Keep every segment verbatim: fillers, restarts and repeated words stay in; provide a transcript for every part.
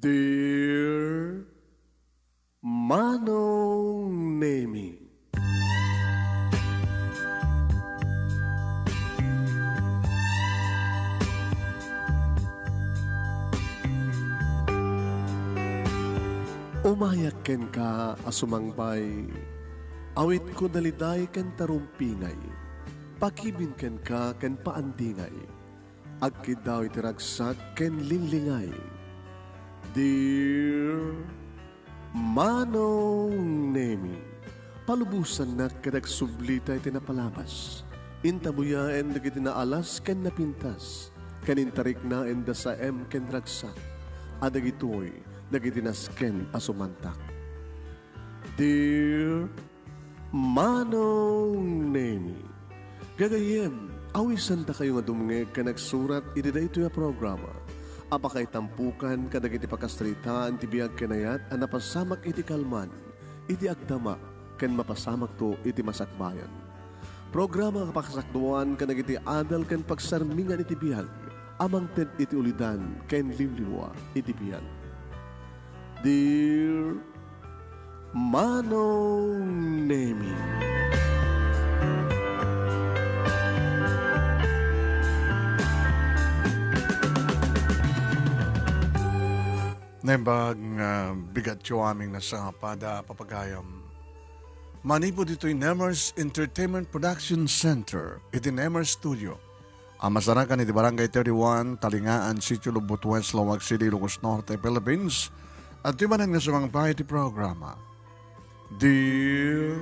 Dear Manong Nemi. Umayak kenka a sumangbay. Awitko daliday ken tarumpingay. Pakibin kenka ken paandingay. Agkiddaw iti ragsak ken linglingay. Dear Manong Nemi, palubosannak ket agsublita iti napalabas. Intabuyaen dagiti naalas ken napintas, ken intariknaen da saem ken ragsak, a dagitoy dagiti nasken a sumantak. Dear Manong Nemi, gagayyem, awisandakayo nga dumngeg ken agsurat iti daytoy a programa a pakaitampokan kadagiti pakasaritaan ti biag ken ayat a napasamak iti kalman, iti agdama, ken mapasamakto iti masakbayan. Programa a pakasakduan kadagiti adal ken pagsarmingan iti biag a mangted iti ulidan ken liwliwa iti biag. Dear Manong Nemi. Naimbag nga bigatyo amin nga sangapada, papagayam. Manipud ditoy Nemers Entertainment Production Center, iti Nemers Studio, a masarakan iti Barangay thirty-one, Talingaan, Sitio Lubot West, Laoag City, Ilocos Norte, Philippines. Adtoy manen nga sumangpay iti programa, Dear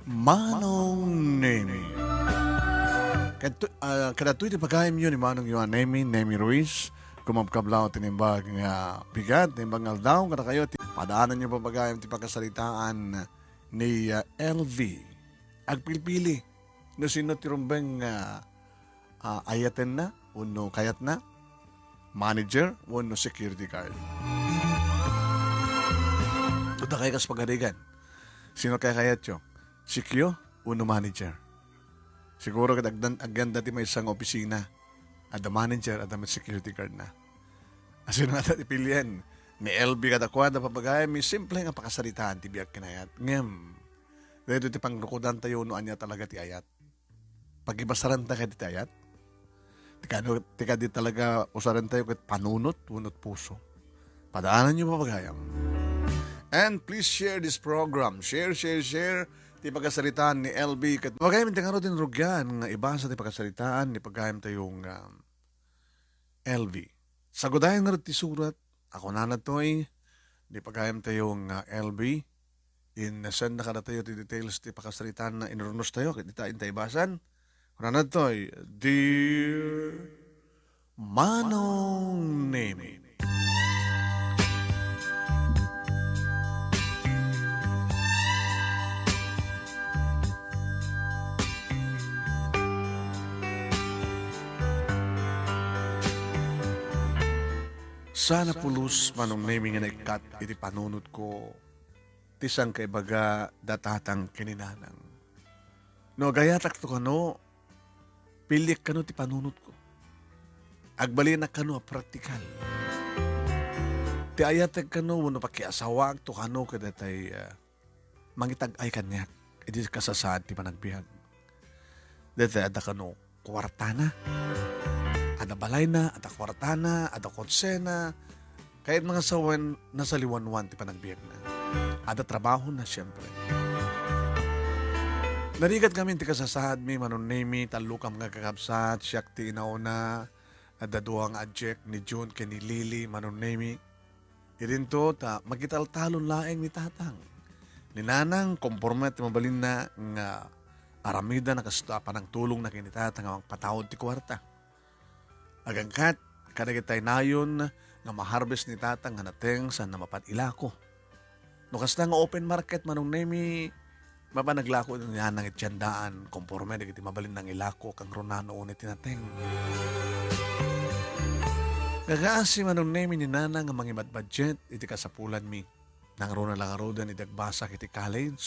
Manong Nemi. Kadto-, ah, kadto iti pagayamyo ni Manong Yuan Nemi, Nemi Ruiz, kumabkablaw ti naimbag nga bigat, naimbag nga aldaw, kadakayo ti padaananyo, papagayam, ti pakasaritaan ni, ah, L V. Agpilpili no sino ti rumbeng nga, ah, ayatenna wenno kayatna, manager wenno security guard. Dakayo kas pagarigan, sino kayatyo? C Q wenno manager? Siguro ket agdan-, aganda ti maysa nga opisina. Adda manager, adda met security guard na. Asino nga ti pilien ni L B kadakuada, papagayam, simple nga pakasaritaan ti biag ken ayat. Ngem, daytoy ti pangrukodantayo no ania talaga ti ayat. Pagibasaranta kadi ti ayat? Ti kano, ti kadi talaga usarentayo ket panunot wenno puso? Padaananyo, papagayam. And please share this program. Share, share, share. Ti pakasaritaan ni L B. Ket pagayam, ti ngarud ti rugian nga ibasa ti pakasaritaan ni pagayamtayo nga L V. Sagudayen ngarud ti surat a kunana toy ni pagayamtayo nga L V. In-send na kadatayo ti details ti pakasaritaanna, inurnos tayo, ket ita inta ibasan. Kunana toy, Dear Manong Nemi. Saan a pulos, Manong Nemi, nga naikkat iti panunotko ti sangkaibaga da tatang ken ni nanang. No agayatakto kano, piliek kano ti panunotko. Agbalinak kano a praktikal. Ti ayatek kano wenno pakiasawaakto kano kadaytay, ah, mangitag-ay kaniak iti kasasaad ti panagbiag. Daytay adda kano kuartana, adda balayna, adda kuartana, adda kotsena, kayat nga sawen, nasaliwanwan ti panagbiagna. Adda trabahona, siempre. Narigat ngamin ti kasasaadmi, Manong Nemi, tallo kam nga kakabsat, siak ti inauna, adda dua nga adiak, ni June ken ni Lily, Manong Nemi. Idinto ta makitaltalon laeng ni tatang. Ni nanang, komporme ti mabalinna nga aramidna kasto a panangtulongna ken ni tatang a mangpataud ti kuarta. Agangkat kadagitay nayon nga ma-harvest ni tatang nga nateng saan a mapan ilako. No kasta nga open market, Manong Nemi, mapan aglako ni nanang iti sandaan, komporme dagiti mabalin nga ilako, kangrunano unay ti nateng. Nagaasi, Manong Nemi, ni nanang nga mangibadbadget iti kasapulanmi. Nangruna la ngaruden idi agbasak iti college.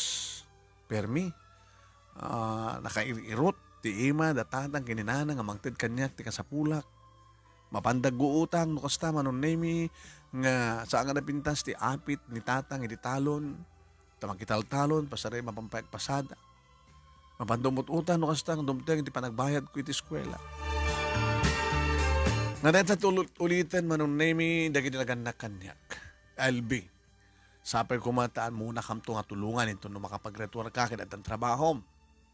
Permi, ah, nakair-irot ti ima da tatang ken ni nanang nga mangted kaniak ti kasapulak. Mapanda agguutang no kasta, Manong Nemi, nga saan nga napintas ti apit ni tatang iti talon, ta makitaltalon, pasarek, mapan pay agpasada. Mapanda umut-utang no kasta nga dumteng ti panagbayadko iti eskuela. Nga dayta ti ulit-uliten, Manong Nemi, dagiti nagannak kaniak. L B, sapay koma ta ammonakamto nga tulongan inton no makapagretuar ka ket addan trabahom.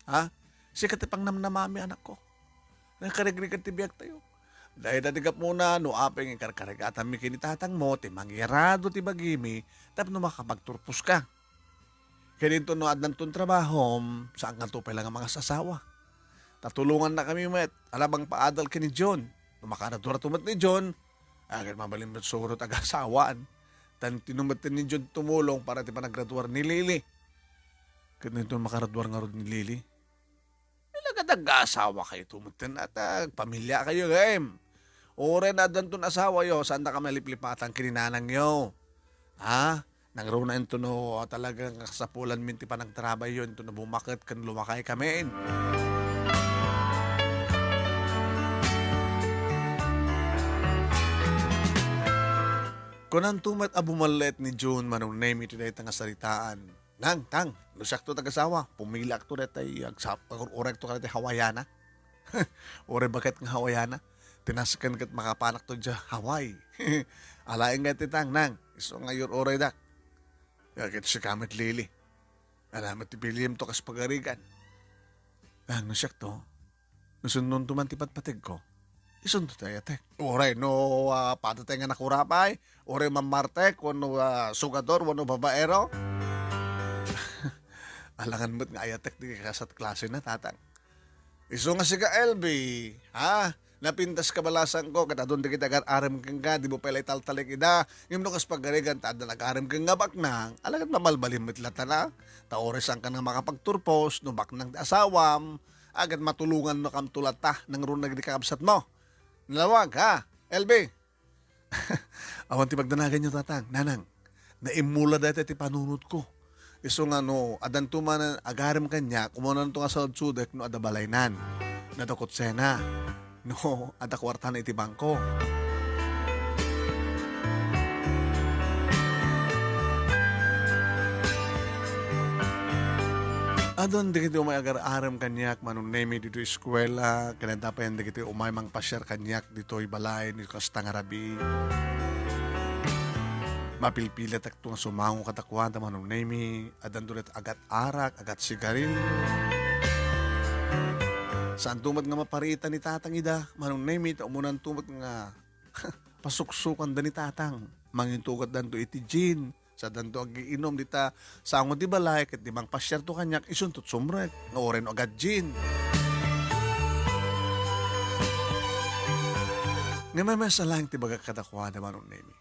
Ha? Sika ti pangnamnamami, anakko. Nakarigrigat ti biagtayo. Dayta ti gapuna no apay nga ikarkarigatanmi ken ni tatangmo ti mangyarado ti bagimi tapno makapagturpos ka. Ken inton no addanton trabahom, saankanto pay la nga mangasasawa. Ta tulongannakami met a la mangpaadal ken ni John. No makaraduarto met ni John, agay mabalin met surot agasawaan. Ta intino met ni John tumulong para ti panagraduar ni Lily. Ket no inton makaraduar ngarud ni Lily, Ilagad agasawakayo metten, at, ah, agpamiliakayo, gayam. Uray no addanton asawayo, saandaka maliplipatan ken ni nanangyo. Ha? Nangruna inton no, ah, talagang kasapulanmin ti panagtrabayyo, inton no bumaket ken lumakaykamin. Kunanto met a bumallet ni June, Manong Nemi, iti dayta nga saritaan. Nang, tang, no siakto ti agasawa, pumiliakto daytay agsap-, agur-urekto kadagiti Hawaiana. Uray baket nga Hawaiana, ti nasken ket makapanakto idiay Hawaii. Alaen nga ti tang, nang, isu nga iyur-uraydak. Ya ket sika met, Lily. Ania met ti piliem to kas pagarigan? Nang, no siakto, No sundonto man ti patpategko, isunto ti ayatek. Uray no, ah, padatay nga nakurapay, uray mammartek, wenno, ah, sugador, wenno babaero. Alangan met nga ayatek ti kakasat klasena, tatang. Isu nga sika, L B, ha? Napintas kabalasangko, ket adun dagiti agar-arem kenka, dimo pay la italtalek ida. Ngem no kas pagarigan ta addan agarem kenka baknang, alagad mabalbalin met latana. Ta uray saanka nga makapagturpos, no baknang ti asawam, agad matulongannakamto latta, nangruna dagiti kakabsatmo. Nalawag, ha, L B? Awan ti pagdanaganyo, tatang, nanang. Naimmula dayta ti panunotko. Isu nga no, addanto manen agarem kaniak, umunanto nga saludsodek no adda balaynan, no adda kotsena, no adda kuartana iti bangko. Adun dagiti umay agar-arem kaniak, Manong Nemi, ditoy eskuela, ken adda pay dagiti umay mangpasiar kaniak ditoy balay ni kasta nga rabii. Mapilpilatakto nga sumango kadakuada, Manong Nemi, addanto dayta agat-arak, agat-sigarilyo. Saanto met nga maparitan ni tatang ida, Manong Nemi, ta umunanto met nga pasuksokanda ni tatang. Mangitugatdanto iti gin, sadanto agiinum dita sango ti balay, ket di mangpasiarto kaniak, isunto ti sumrek, nga uray no agat gin. Ngem maymaysa laeng ti bagak kadakuada, Manong Nemi.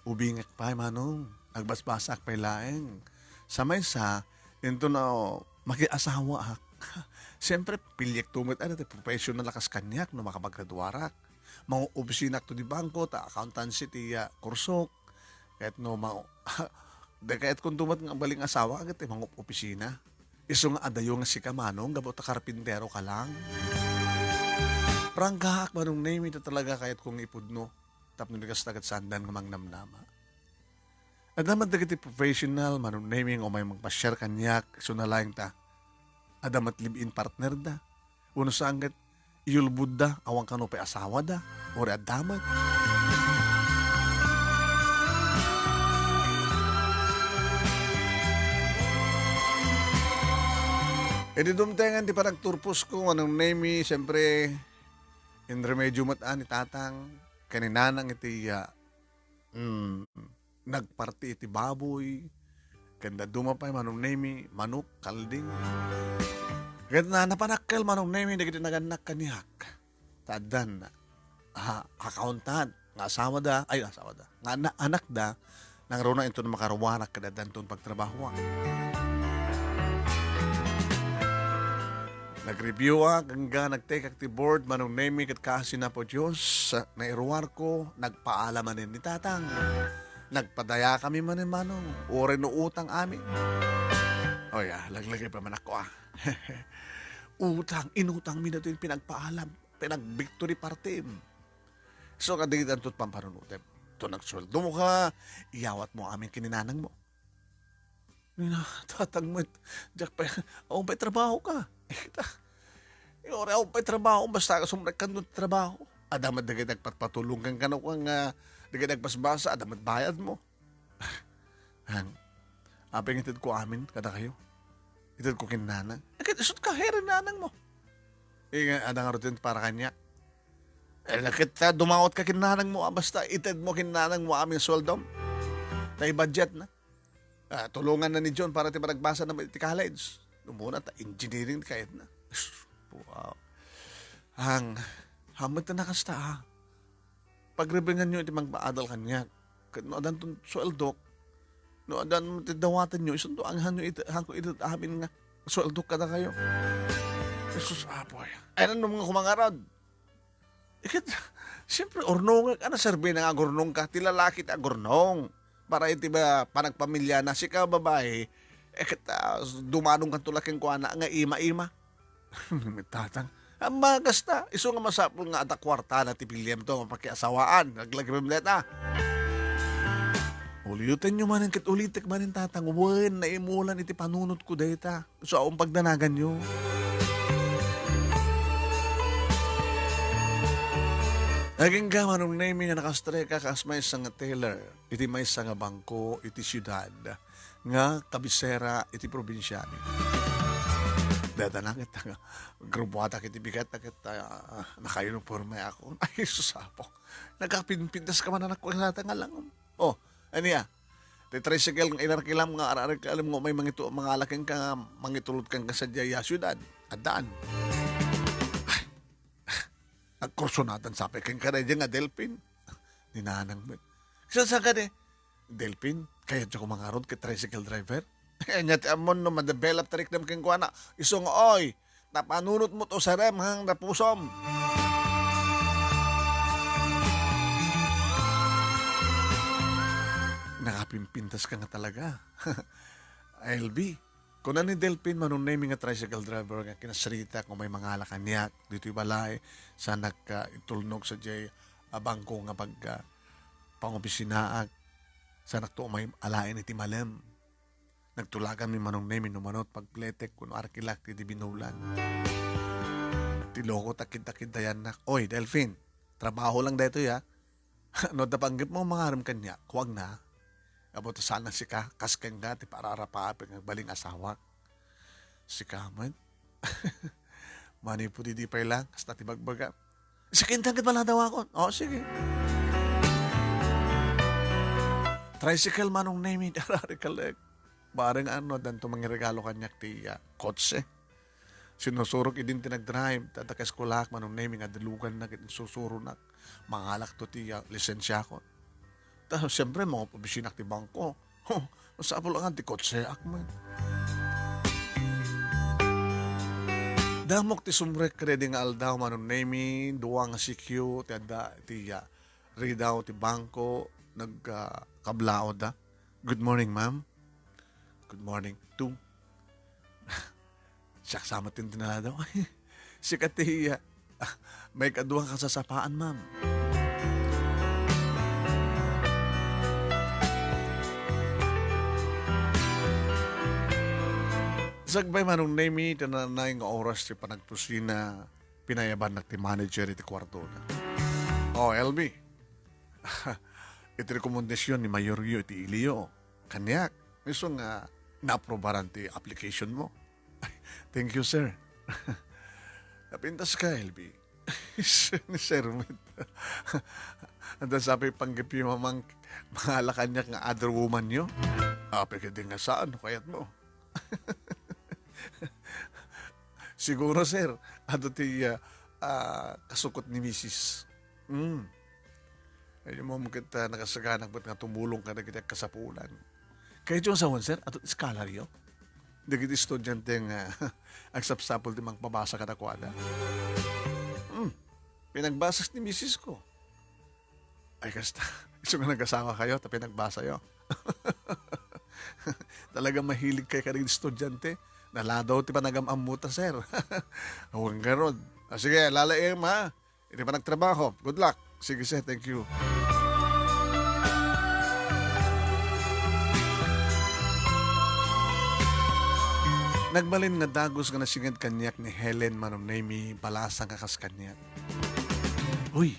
Ubingak pay, Manong. Agbasbasaak pay laeng. Sa maysa, inton, ah, makiasawaak. Siempre, piliekto met a ti professional a kas kaniak no makapaggraduarak. Mangoobisinak to di bangko, ta accountancy ti, ah, kursok. Ket no ma-, di kayatkonto met nga bali nga asawa, ket ti mangob-opisina. Isu nga adayo nga sika, Manong, gapu ta karpintero ka lang. Prangkaak, Manong Nemi, ta talaga kayatko nga ipudno. Tapno di kasta, ket saandan nga mangnamnama. Adda met dagiti professional, Manong Nemi, nga umay mangpasiar kaniak, isuna laeng ta. Adda met live-in partner da. Wenno saan ket iyulbodda, awan kano pay asawada, uray adda met. Idi dumtengen ti panagturposko, Manong Nemi, siyempre, inremedyo met a ni tatang, ken ni nanang iti, ah, mm, nagparti iti baboy, ken dadduma pay, Manong Nemi, manok, kalding. Ket na, napanakkel, Manong Nemi, dagiti nagannak kaniak. Ta addan, ah, accountant, nga asawada, ay, asawada, nga ana-, anakda, nangruna inton makaruarak ket addanton pagtrabahoak. Nag-review ak, angga nagtekak ti board, Manong Nemi, ket kaasi Apo Dios, nairuarko, nagpaala manen ni Tatang. Nagpadayakami manen, Manong, uray no utang amin. Oy, ah, laglagip man ako, ah. Utang, inutangmi daytoy pinagpaalam, pinag-victory party. So, nga digitan to pampanunutem. To nagsueldo mo ka, iyawat mo amin kininanang mo. Nina, tatang met, diak pa, awan pa'y trabaho ka. Eh, kita, yung ore, awan pa'y trabaho, basta ka sumrek kan trabaho. Ada met dagay nagpatpatulong kan kano kang, ah, dagay nagbasbasa, ada met bayad mo. Ang, apay nga ited ko amin, kada kayo. Ited ko kin nanang. Agad, isut ka, heren nanang mo. Eh, nga, ada nga rutin para kanya. Eh, nakit ta, dumawat ka kin nanang mo, ah, basta ited mo kin nanang mo amin sueldom. Ta i-budget na. Ah, tulungan na ni John para ti managbasa na iti college. Umuna ta engineering kayat na. Wow. Ang, hamet na kasta, ha? Pagrebengan nyo iti mangpaadal kaniak. Ket no adan ton sueldok, no adan ti dawatan nyo, isunto ang hanyo iti, hanko iti amin nga sueldok kada kayo. Jesus, apoy. Ay, ano nga kumangarod? Iket, siyempre, urnongek. Ano serbi na nga agurnong ka? Ti lalaki ti agurnong. Para iti ba, panagpamilya na, sika babae, iket, ah, dumanong kanto la kenkuana nga ima-ima. Tatang, ang mga kasta, isu nga masapul nga adda kuarta na ti piliem to, mapakiasawaan, naglagipem deta. Ulitan nyo manen ket ulitek manen, tatang, wen, naimulan iti panunot ko deta. So, awan pagdanagan nyo. Agingga, Manong Nemy, nga nakastreka kas maysa nga teller iti maysa nga bangko iti siudad nga kabisera iti probinsiami. Deta na ket, grubuatak iti bigat, ket, ah, nakauniforme ako. Ay, sus, apo. Nagkapinpintas ka man, anak ko, nga langom. Oh, ania? Ti tricycle nga inarkilam nga ar-, arkilam nga may mangitu-, mangala kenka, mangitulod kenka sadiay a siudad. Addaan. Ay, agkursunatan sapay kenka daydiay nga Delfin. Ni nanang met. Saan, saan ka di? Delfin, kayatyo ko mangarod ket tricycle driver? Ania ti ammon no ma-develop ti riknam kenkuana? Isu nga, oy, ta panunotmo ti usarem ken napusom. Nakapimpintas ka nga talaga. L B, kuna ni Delfin, Manong Nemy, nga tricycle driver nga kinasritak nga may mangala kaniak ditoy balay, sa nagka-, itulnog sadiay a bangko nga pagka-, pangopisinaak, sa nakto may alaen iti malem. Nagtulaganmi, Manong Nemy, no mano ti pagpletek wenno arkilak iti binulan. Ti loko ta kidda-kiddayannak. Oy, Delfin, trabaho lang daytoy, a. No adda panggepmo, mangarem kaniak, kuana. Apo ta saan a sika, kas kenka ti pararapapen nga agbalin nga asawak. Sika met. Manipud idi pay lang, kasta ti bagbaga. Sika intan ket paladawakon. O, sige. Tricycle, Manong Nemy, ararikal, eh. Bareng ano, addanto mangiregalo kaniak ti, ah, kotse. Sinusurok idin ti nagdrive, ta, ta kaeskuelak, Manong Nemy, nga daluganna ket insusuronak. Mangalakto ti, ah, lisensiakon. Ta, siyempre, mga opisina ti bangko. Masapul nga ti kotseak met. Damok ti sumrek kadaydi nga aldaw, Manong Nemy, dua nga C Q ti adda ti, ah, ridaw ti bangko, nag, ah, kablaawda. "Good morning, ma'am." "Good morning, too." Siak sa met ti tinaladaw. Sika ti, ah, maikadua nga kasasapaan, ma'am. Sakbay, Manong Nemy, ti nanay nga oras ti panagpusina, pinayabannak ti manager iti kuartona. "O, L B, iti rekomendasyon ni mayoryo iti iliyo kaniak, isu nga naaprobaran ti application mo." "Ay, thank you, sir." "Napintas ka, L B." Ni sir met. Adda sapay panggepyo, mamang, mangala kaniak nga other woman yo. Apay ket di nga saan, no kayatmo. "Siguro, sir, adu ti, ah, ah, kasukot ni misis." Hmm. Ay, mo ket, ah, nakasaganak met nga tumulong kadagiti agkasapulan. Kayatyo nga sawen, sir, adu ti scholar yo? Dagiti estudiante nga agsapsapul ti mangpabasa kadakuada. Hmm. Pinagbasas ni misis ko. Ay, kasta. Isu nga nagasawa kayo, ta pinagbasa yo. Talagang mahilig kayo kadagiti estudiante. Naladaw ti panagam-ammo ta, sir. Awan garod. Ah, sige, lalaing, ha? Iti panagtrabaho. Good luck. Sige, sir. Thank you. Nagbalin nga dagus nga nasinged kaniak ni Helen, Manong Nemy, balasang a kas kaniak. Uy!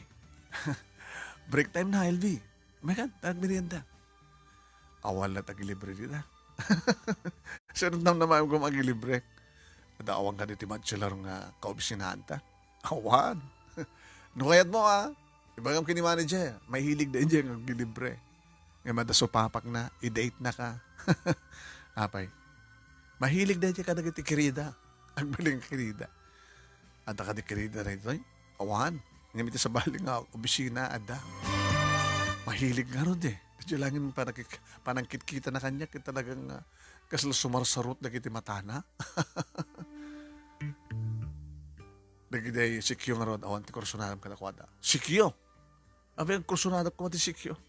Break time na, L V. May ka, nagmerienda. Awan la tagilibre dita. Sir, namnamaem ko magilibre. Adda awan kadi ti bachelor nga kaobisinaanta. Awan. No kayatmo, ah. Ibagam ken ni manager, mahilig daydiay nga agilibre. Ngem adda supapakna, i-date na ka. Apay. Mahilig daydiay kadagiti kirida. Agbalin kirida. Adda kadi kirida daytoy? Awan. Ngem iti sabali nga opisina, adda. Mahilig ngarud eh. Daydiay laeng panagkik-, panagkitkita na kaniak, ket talagang, ah, kasla sumarsarot dagiti matana. Dagiti sikyo ngarud, awan ti kursunadam kadakuada. Sikyo? Apay, kursunadam koma ti sikyo.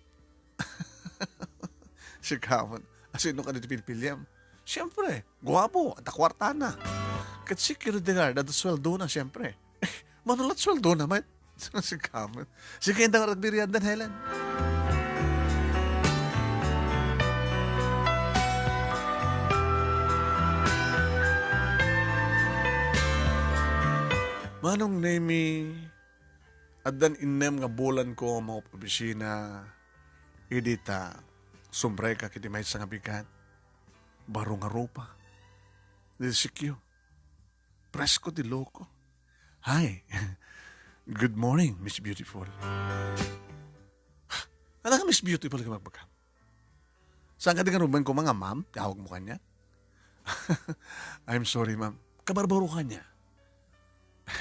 Sika man. Asino kadi ti pilpiliam? Siempre, guapo, adda kuartana. Ket security guard, adda sueldona, siempre. Mano la ti sueldona, met? Sika man. Sige, inda nga agmerienda, Helen. Manong Nemy, addan innem nga bulanko a maopisina idi ta sumrekak iti maysa nga bigat, baro nga rupa. Dita sikyo. Presko ti look. Hi. Good morning, Miss Beautiful. Ano nga Miss Beautiful nga magbagam? Saan ka di nga ruben ko mga ma'am? Tawag mo kanya? I'm sorry, ma'am. Kabarbaro kanya.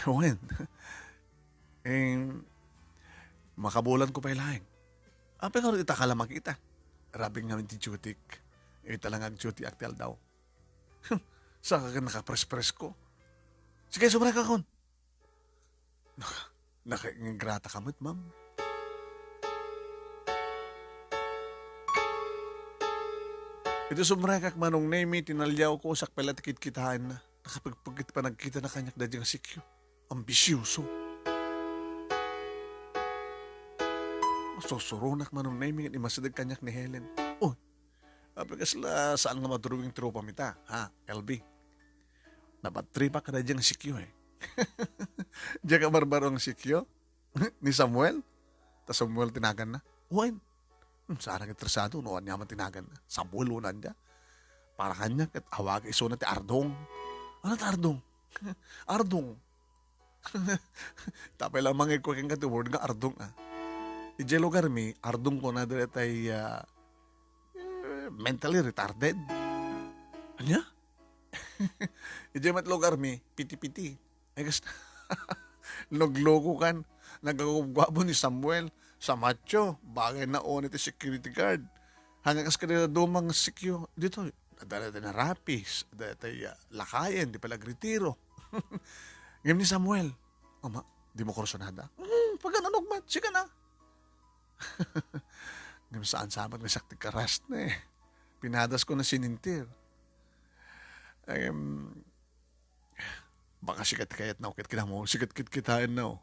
Wen. Eh, makabulan ko pay laeng. Apay nga ita ka lang makita. Rabing namin ti duty-k. Ita lang ag-duty-ak ti aldaw. Saan ka nakaprespres ko? Sige, sumrekak kon. Naka-, nakaingrata ka met, ma'am. Iti sumrekak, Manong Nemy, tinaliaw ko, sakpay la ti kitkitaenna. Nakapagpagit panagkita na kaniak daydiay nga sikyo. Ambisyoso. Susuronak, Manong Nemy, nga imasideg kaniak ni Helen. Oh, apay kasla saan nga madruing ti rupam ita, ha, L B? Nabatripak ka daydiay nga sikyo, eh. Diak kabarbaro nga sikyo? Ni Samuel? Ta Samuel ti naganna. Wen. Hmm, saan nga interesado no ania man ti naganna. Samuel wenno ania. Para kaniak, ket awaga isuna ti Ardong. Ano ti Ardong? Ardong. Tapay la mangikuak kenka ti word nga Ardong, ah. Idiay lugarmi, Ardong kunada daytay, ah, eh, mentally retarded. Ania? Idiay met lugarmi, piti-piti. Ay, kas-, nagluko kan, nagagubgabo ni Samuel. Sa macho, bagay na on iti security guard. Hanggang kas kadagiti dumang sikyo, ditoy, adda dayta narapis, adda dayta, ah, lakayen, di pala agretiro. Ngem ni Samuel, "Ama, dimo kursunada?" "Hmm, pagananok met, sika na." Ngem saan sa met nga siak ti karas na eh. Pinadas ko na sinintir. Em, baka sikat kayat na, ket kinamo, sikat kitkitaen na, oh.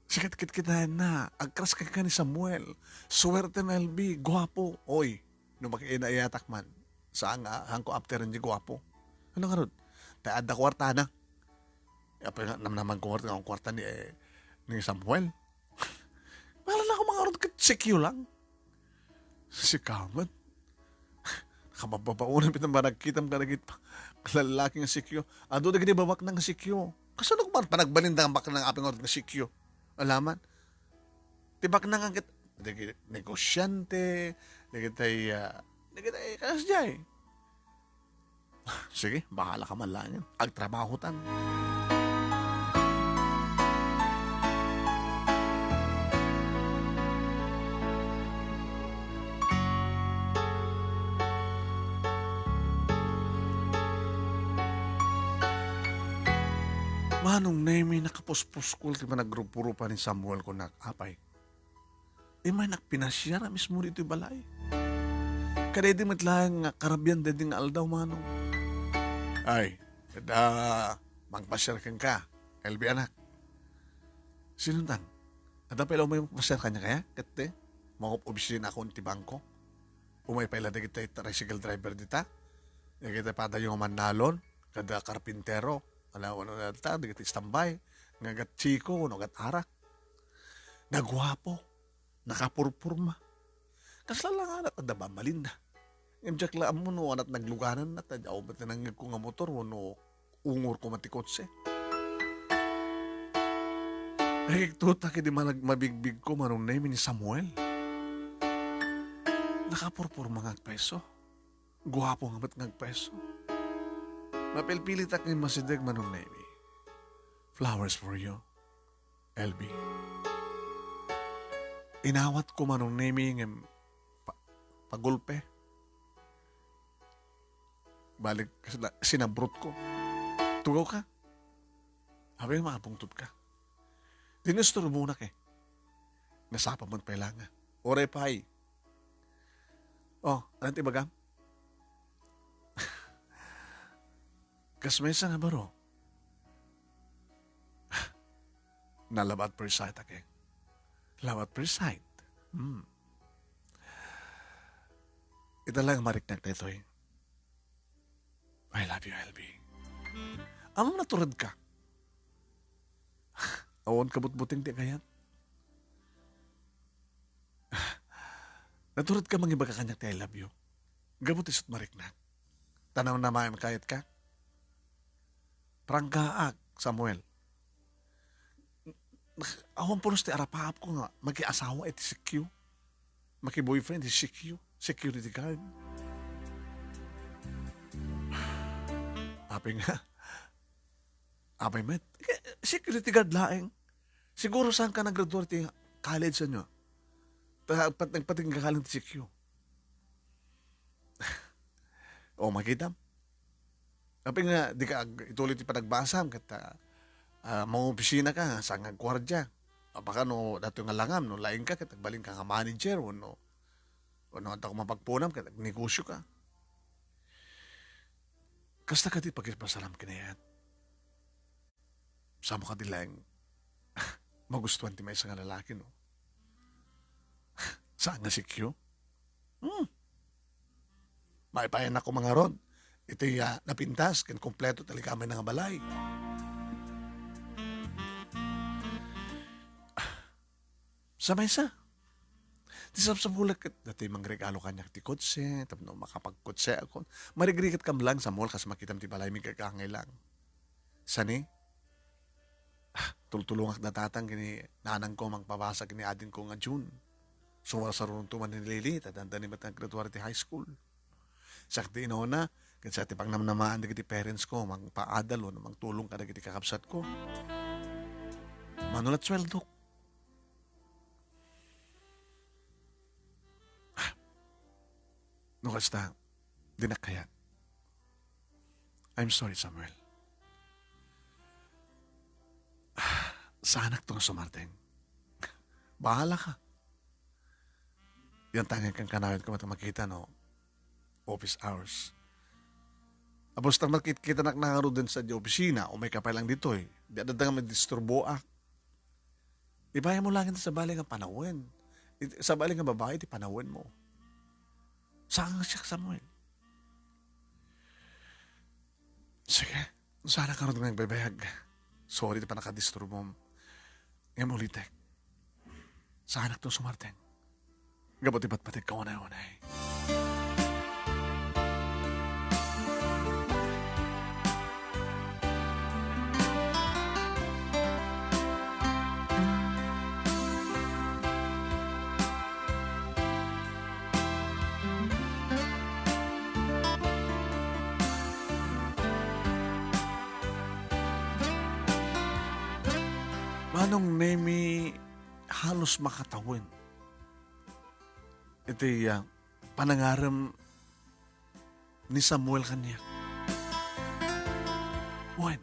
Sikat kitkitaen na. Agkras ka ni Samuel. Suwerte na, L B. Guapo. Oy, no makinayatak man. Saan nga, hangko after ni guapo. Ano nga rod? Tay adda kwarta na. Apay nga, namnaman ko nga kwarta ni, eh, ni Samuel. Wala na ako mga rod, ket sikyo lang. Sika met. Nakabababaonan pita managkitam kadagiti pa-, lalaki nga sikyo. Adu dagiti babaknang nga sikyo. Kasano ko man panagbalinda nga baknang apay nga sikyo? Alaman. Ti baknang ket dagiti negosyante, dagiti, ah, dagiti kasdiay. Sige, bahala ka man laeng. Agtrabaho tan. Manong Nemy, nakapuspuskol ti panagrup-rupa ni Samuel kunak, apay. Imaynak pinasiar a mismo ditoy balay. Kadaydi met laeng nga karabian daydi nga aldaw, Manong. Ay, adda mangpasiar kenka, L B anak. Sinontan? Adda pay la umay mapasiar kaniak aya? Ket ti, mangop-obisina ako ti bangko. Umay pay la dagiti tricycle driver dita. Dagiti padayo nga mannalon, kada karpintero, ala, ano na ta, dagiti standby, nga gat chiko, no, gat arak. Naguapo, nakapurpurma. Kasla la nga anak, adda bambalinda. Ngem diak la ammo no anak naglugananna, ta diak met nangngegko nga motor, wenno ungorko met ti kotse. Nagiktutak idi malag-, mabigbigko, Manong Nemi, ni Samuel. Nakapurpurma nga agpayso. Guapo nga met nga agpayso. Mapilpilitak nga immasideg, Manong Nemi. Flowers for you, L B. Inawatko, Manong Nemi, ngem pa-, pagulpe. Balik, kasla-, sinabrutko. Tugawka. Apay, makapungtodka. Dina isturbonak eh. Nasapa met pay la nga. Uray pay. Oh, ano ti ibagam? Kas maysa nga baro. Na love at first sight, ake. Love at first sight. Hmm. Ita lang mariknak daytoy. I love you, L B. Ammom naturedka? Awan kabutbuting ti agayat. Naturedka mangibaga kaniak ti I love you. Gapu ti isut' mariknak. Ta namnamaem kayat ka. Pranggaak, Samuel. Awan pulos ti arapaapko nga makiasawa iti C Q. Maki-boyfriend iti C Q. Security guard. Apay nga. Apay met. Security guard laeng. Siguro saan ka naggraduar ti college, ano? Ta-, pat-, nagpatinggalan ti C Q. O, makita? Apay nga, di ka ag-, ituloy ti panagbasam, ket, ah, ah, mangopisina ka, saan nga agguardia? Apay ka no, datoy nga langam, no, laing ka, ket agbalin ka nga manager, wenno, wenno adda ka mapagpunam, ket agnegosyo ka. Kasta kadi pakipasalam kinayat. Saan mo kadi laeng magustuhan ti maysa nga lalaki, no? Saan nga C Q? Hmm. Maipayan ako mangarod. Iti, ah, napintas, ken kompleto ti likamay na nga balay. Sa maysa. Ti sapsapulek ket datoy mangregalo kaniak ti kotse, tapno makapagkotseakon. Marigrigat kam lang, Samuel, kas makitam ti balay, migagangay lang. Sani? Ah, tultulongak da tatang ken ni nanangko mangpabasa ken ni adingko nga June. Sumarsaruronto man ni Lily, ta dandani met nga graduar ti high school. Siak ti inuna, ket siak ti pangnamnamaan dagiti parents ko, mangpaadal wenno mangtulong kadagiti kakabsatko. Mano la ti sueldok? Ah, no kasta, dinak kayat. I'm sorry, Samuel. Saanak to nga sumardeng. Bahala ka. Yan tangen kan kanayon ko met makita, no? Office hours. Apos ta makitkitanak nangaruden sa di opisina, umay ka pay lang ditoy. Di adda nga madisturboak. Ibayan mo lang iti sabali nga panawen. It-, sabali nga babae, ti panawen mo. Saan nga siya, Samuel? Sige. Saan ka nga agbaybayag? Sorry ti pannakadisturbom. Ngem ulitek. Saanak to sumardeng. Gapu ti patpategko unay-unay. Manong Nemi, halos makatawen iti, ah, panangarem ni Samuel kaniak. Wen,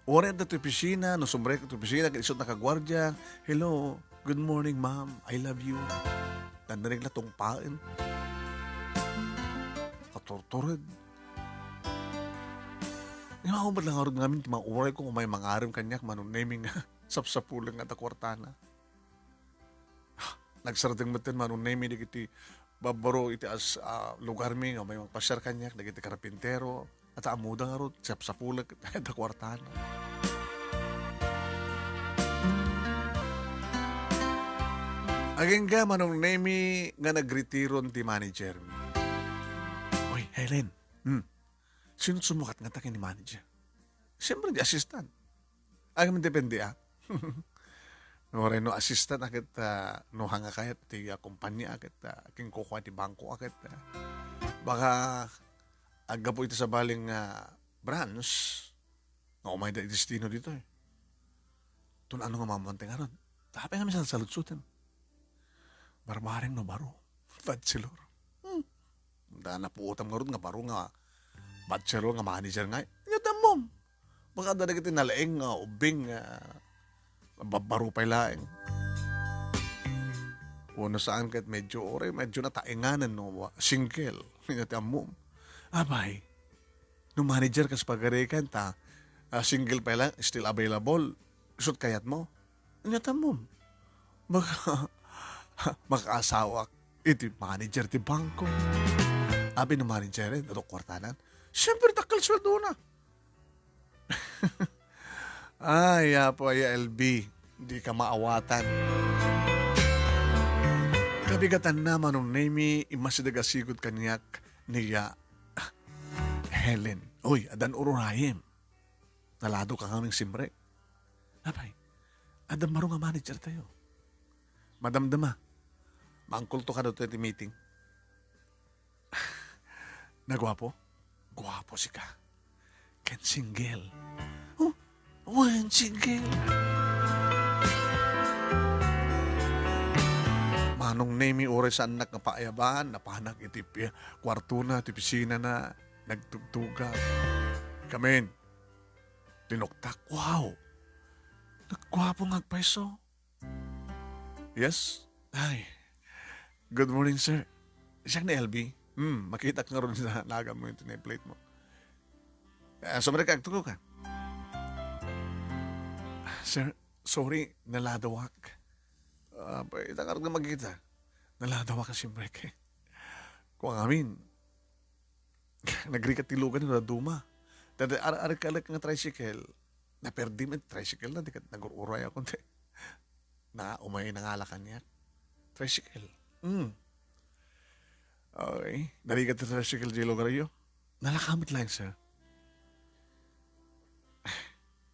uray adda ti opisina, no sumrekka ti opisina, ket isut' nakaguardia, "Hello, good morning, ma'am. I love you." Nannarig la tungpaen. Katurtured. Nga, ako met lang ngarud ngamin ti mga uray ko, umay mangarem kaniak, Manong Nemi nga sapsapulek nga adda kuartana. Nagsardeng metten, Manong Nemi, dagiti babbaro iti as-, ah, lugarmi nga may mangpasiar kaniak, dagiti karpintero. At ammoda ngarud, sapsapulek, da kuartana. Agingga, Manong Nemi, nga nagretiron ti managermi. Oy, Helen, hmm, sino sumukat nga takin ni manager? Siyempre, di assistant. Ay, depende, ah. No, uray no assistant, aket, ah, no hanga kayat ti, ah, kumpanya, aket, ah, kinkukua ti bangko, aket, ah. Baka, aggapu iti sabali nga branch, nga umay da destino ditoy. Tun ano nga mamantay ngarud? Tapay nga misan saludsutem. Barbareng no baro. Bachelor. Hmm. Da napuotam ngarud nga baro nga bachelor nga manager nga. Nya tammom. Baka da dagiti nalaing nga ubbing nga babbaro pay laeng. Wenno saan ket medyo, uray, medyo nataenganan no wa-, single. Nya tammom. Abay, no manager kas pagarikan ta, ah, single pay lang, still available. Isut kayat mo? Nya tammom. Maka-, makaasawak iti manager ti bangko. Abi no manager, eh, adu kuartanan. Siyempre, dakkel sweldona. Ay, Apo, ay, L B, di ka maawatan. Kabigatanna, Manong Nemi, immasideg a sigud kaniak ni, ah, Helen. Uy, addan ururayem. Nalado ka ngamin simrek. Apay, addan baro nga manager tayo. Madamdama, mangkulto ka dito iti meeting. Naguapo? Guapo sika. Ken single. Oh, wen single. Manong Nemi, uray saannak nga paayaban, napanak iti pi-, kuartona, iti opisinana, nagtugtugak. Kamin, tinuktak. Wow! Nagguapo nga agpayso. Yes? Ay. Good morning, sir. Siak ni L B. Hmm, makitak ngarud sa nagan mo yung nameplate mo. Ah, sumari ka, agtugaw ka. Sir, sorry, naladawak. Ah, ita ngarud nga magkita. Naladawak ka, siyempre, kay. Kung amin, nagrigat ti lugan ni Duma. Dada ar-, ar-, kalek nga tricycle, naperdi met tricycle na, di kat-, nagur-uray ako, te. Na, umay nangala kaniak. Tricycle. Hmm. Okay. Narigat ti tricycle di lugar yo. Nalakamat lang, sir.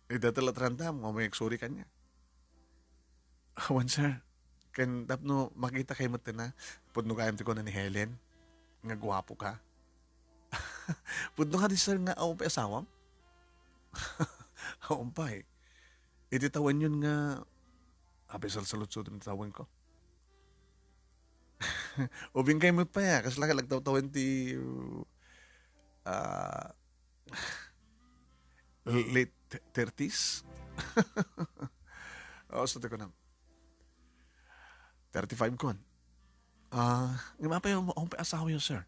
Eh, dati la tranta, mo may agsuri kanya. Awan, sir. Ken tapno makita kay met na, pudno gayam ti kuna ni Helen, nga guwapo ka. Pudno ka di, sir, nga awan pay asawam? Awan pay. Iti tawen yun nga, apay salsaludsod ti tawen ko. Ubing kay met pay, ah, kasla ka nagtawtawen ti, ah, late thirties? Oo, sa ti kunam. Thirty-five kon. Ah, ngem apay, um, um, asawa yo, sir?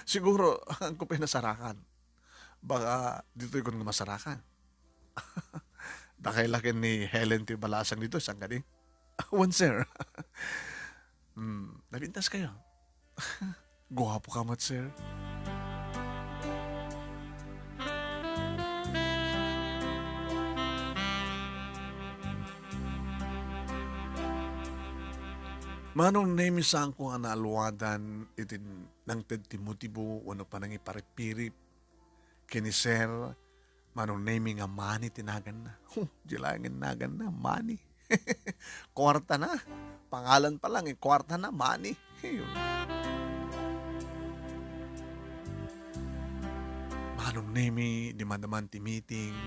Siguro, ang ko pinasarakan. Baka ditoy kon nga masarakan. Dakay lakin ni Helen ti balasang dito, saan ka di? Wan, sir. Hmm, napintas kayo. Guwapo ka met, sir. Manong Nemi, saanko nga naaluadan iti nangted ti motibo wenno panangiparipirip ken ni Sir Manong Nemi nga Manny ti naganna. Huh, di laeng naganna, Manny. Kuarta na. Pangalan pa lang, eh, kuarta na, Manny. Ayun. Manong Nemi, dimadaman ti meeting.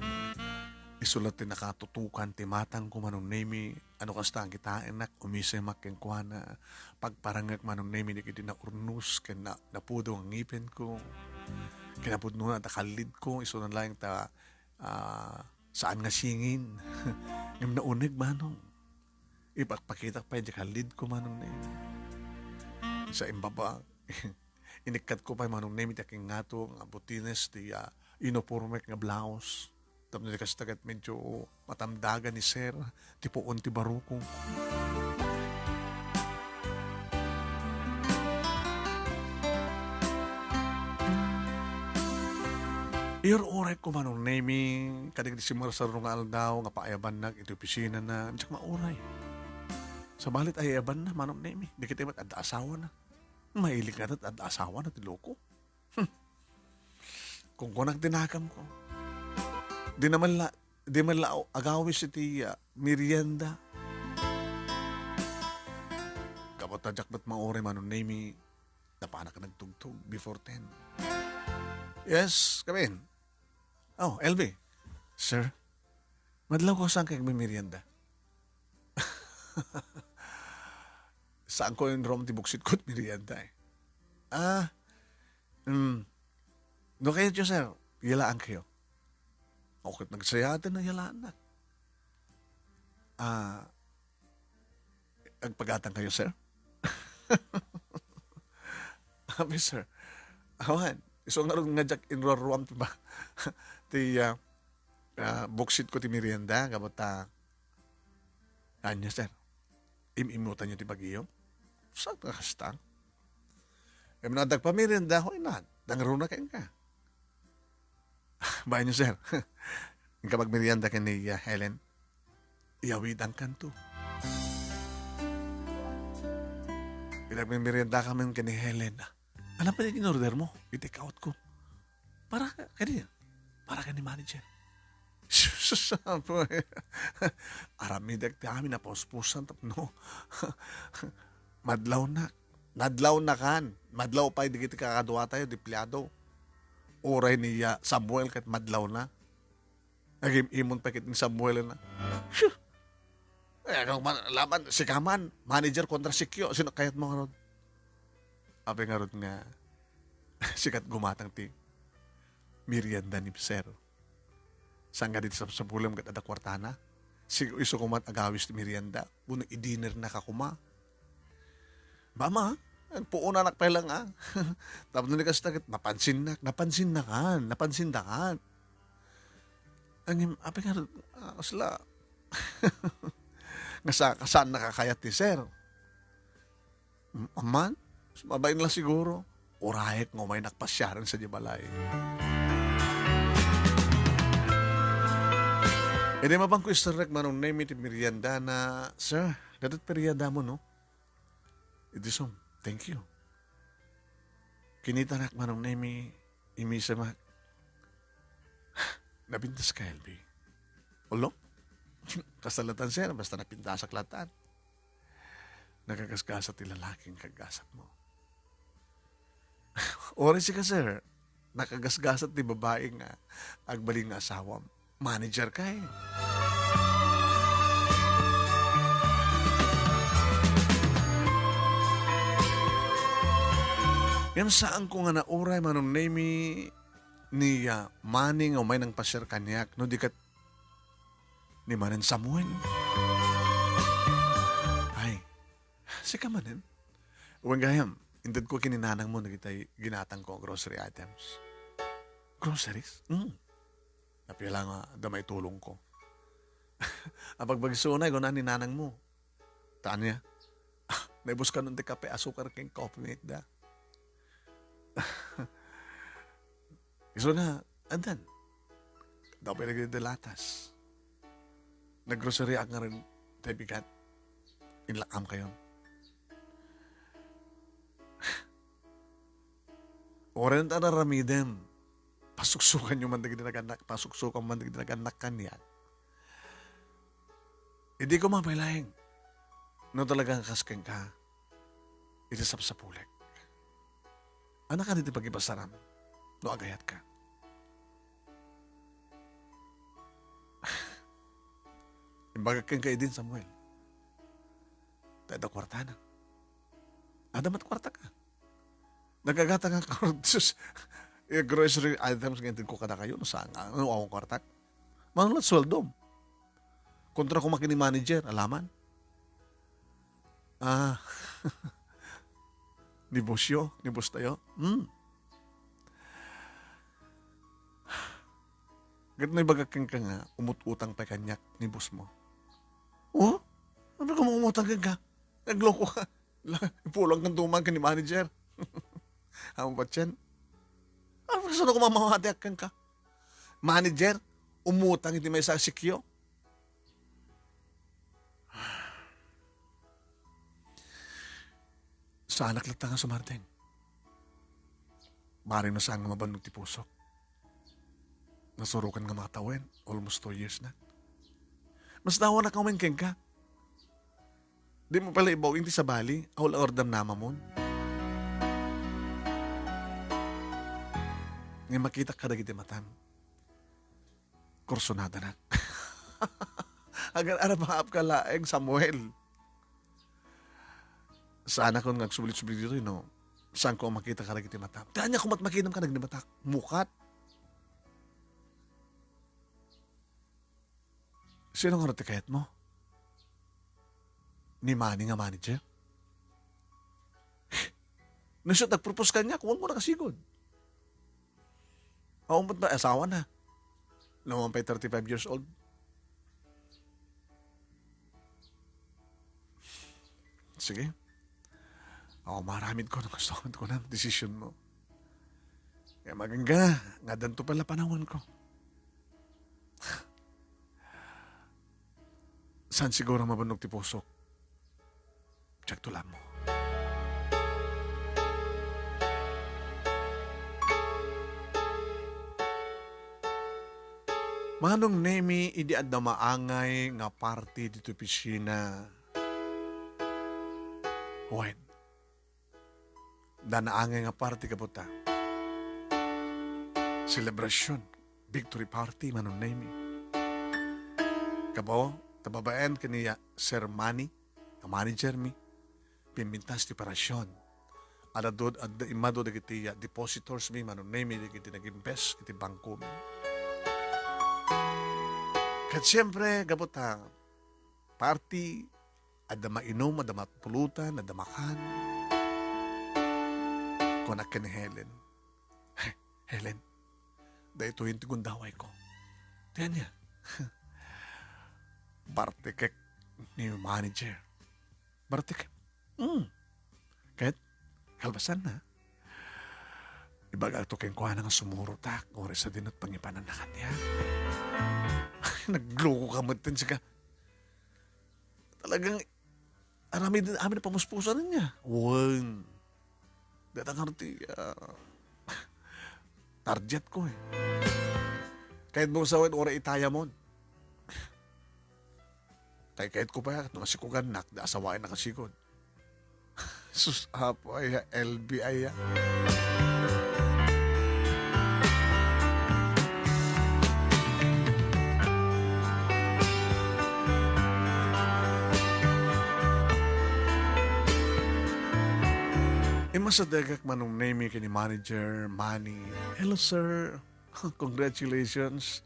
Isu la ti nakatutukan ti matangko, Manong Nemi. Ano kasta ang kitaenak, umisemak kenkuana. Pagparangek, Manong Nemi, dagiti naurnos ken na-, napudong a ngipenko. Kinapudnona ta kallidko, isuna laeng ta, ah, saan nga singin. Ngem nauneg, Manong. Ipakpakitak pay di kallidko, Manong Nemi. Sa imbaba, inikkatko pay, Manong Nemi, ti akingngato nga butines ti, ah, uniformek nga blouse. Tapno di kasta ket medyo matamdagan ni Sir ti puon ti barukong. Iruray ko, Manong Nemi, kadagiti simarsarno nga aldaw nga paayabannak iti opisinana, diak mauray. Sabali, ayabanna, Manong Nemi, dagiti met adda asawana. Mahilig nga adda asawana ti loko. Hmm. Kunkunak ti nakamko. Di naman la, di man la agawis iti, ah, merienda. Gapu ta diak met mauray, Manong Nemi, napanak nagtugtog before ten. Yes, come in. Oh, L B. Sir, madlaw ko, saan kayo magmerienda? Saan ko yung room ti buksit ko merienda eh. Ah, mm, no kayo, sir, yalaan kayo. Okay, nagsayaten na yalaan na. Ah, agpagatang kayo, sir? Abi, sir. Awan, isu ngarud nga diak inruaruam ti ba-, ti, ah, ah, buksit ko ti merienda, gapu ta, anya, sir? Im-imutan niyo ti bagiyo? Sa kasta? Em, nadag pa merienda, hoy, na, dangruna kayo ka. Bayan niyo, sir. Inka magmerienda ken ni, ah, Helen. Iyawidankanto. Pinagmemerienda kami ken ni Helen. Ano pa in-order mo? I-take out ko. Para ka-, kadi, para ken ni manager. Sus, apoy. Aramidek ti amin a puspusan tapno madlaw na. Nadlaw na kan. Madlaw pay dagiti kakaduatayo, di empleyado. Uray ni, ah, Samuel ket madlaw na. Nagim-imon pay ket ni Samuel na. Shoo! Eh, ano man, laban, sika man, manager kontra sikyo, sino kayat mo ngarud? Apay ngarud nga, sikat gumatang ti merienda ni Sir. Saan nga di sapsapulem ket adda kuartana? Sigo isu koma ti agawis ti merienda. Wenno i-dinner na ka koma. Mama, agpuonanak pay lang, ah. Tapno ni kasta ket, napansinnak, napansinnakan, napansinnakan. Ngem, apay nga, ah, kasla, nga sa-, saan nakakayat ti sir? Mm, amman, mas mabain la siguro. Urayek nga umaynak pasiaren sadiay balay. Idi mapan ko isterrek, Manong Nemi, ti merienda na, "Sir, datoy ti merienda mo, no?" Idi sum, "Thank you." Kinitanak, Manong Nemi, imisemak. Napintas ka, L B? Ulo? Kasta latan, sir, basta napintasak latan. Nakagasgasat ti lalaki nga kagasat mo. Uray sika, sir, nakagasgasat ti babai nga agbalin nga asawam. Manager ka eh. Ngem saan ko nga nauray, Manong Nemi, ni, ah, Manny nga umay nangpasiar kaniak, no di ket ni Manong Samuel. Ay, sika manen? Wen gayam, inted ko ken ni nanang mo dagiti ginatang ko a grocery items. Groceries? Mm. Apay la nga adda maitulong ko. Apagbagisona, kuna ni nanang mo. Ta ania? Ah, naibus kanon ti kape, asukar ken coffee mate da. Isu na, addan. Daw pay dagiti latas. Naggrocery ak ngarud, tay bigat. Inlak-am kayon. Uray ta aramidem. Pasuksukan yo man dagiti nagannak, pasuksukan man dagiti nagannak kaniak. Idi ko mapailaeng, no talaga nga kas kenka, iti sapsapulek. Annak kadi ti pagipasaram, no agayat ka. Imbagak kenka idin, Samuel. Ta adda kuartana. Adda met kuarta ka. Nagagata nga kar-, sus, eh, grocery items nga inted ko kadakayo, no saan nga, no, awan kuartak. Mano la sueldom? Kontra ko makin ni manager, alaman. Ah, ni boss yo, ni boss tayo. Hmm. Ket no ibagak kenka nga, umut-utang pay kaniak ni boss mo. Oh? Ano ka umutang kenka? Nagloko ka. La, ipulang kan tuman ken ni manager. Amo patien. Ano, kasano ko mamamatiak kenka? Manager, umutang iti maysa a sikyo. Saanak latta nga sumardeng. Bareng no saan nga mabannog ti pusok. Nasurokan nga makatawen, almost two years na. Mas nawanak ngamin kenka. Di mo pala ibaw iti sabali, aw la ordam namamon. Nga makitak kadagiti matam. Kursunada na. Agar arapaap ka laeng, Samuel. Saan akon nga agsublit-sublit ditoy, no? Saan ko makita kadagiti matam? Ti ania ko met makidam kadagiti matak? Mukat. Sino nga ti kayat mo? Ni Manny nga manager? Nusot nagpropose kaniak, wan ko nakasigud. Awan met na asawa na. Naman pa'y thirty-five years old. Sige. Ako maramid ko nung gusto ko na desisyon mo. Kaya magangga, nga danto pala panawan ko. Saan siguro mabannog ti pusok? Check to lang mo. Manong Nemi, idi adda maangay nga party dito opisina. Wen, da naangay nga party kabuta. Celebration. Victory party, Manong Nemi. Kabo, tababaen kaniya Sir Manny, nga manager mi. Pimbintas ti operasyon. Adda, adda immadu dagiti, ah, depositors mi, Manong Nemi, dagiti nag-invest iti bangko mi. Ket siyempre, gapu ta party, adda mainum, adda mapulutan, adda makan. Kunak ken ni Helen, "Helen, daytoy ti gundaway ko." Ti ania? Party cake ni manager. Party cake? Hmm. Ket, kalpasan na, ibagak to kenkuana nga sumurotak, oras a dinot pangipanan na kaniak. Nagloko ka met, sika. Talagang aramid, amin na pamuspusan niya. Wen. Data nga ti, ah, target ko eh. Kahit mo sa wen, ora itaya mo. Kay kahit ko pa, no, kasikugan nak, da asawain na kasikod. Sus, apo, ay, L B I, ah. Imasadegak Manong Nemi ken ni Manager Manny. "Hello, sir. Congratulations."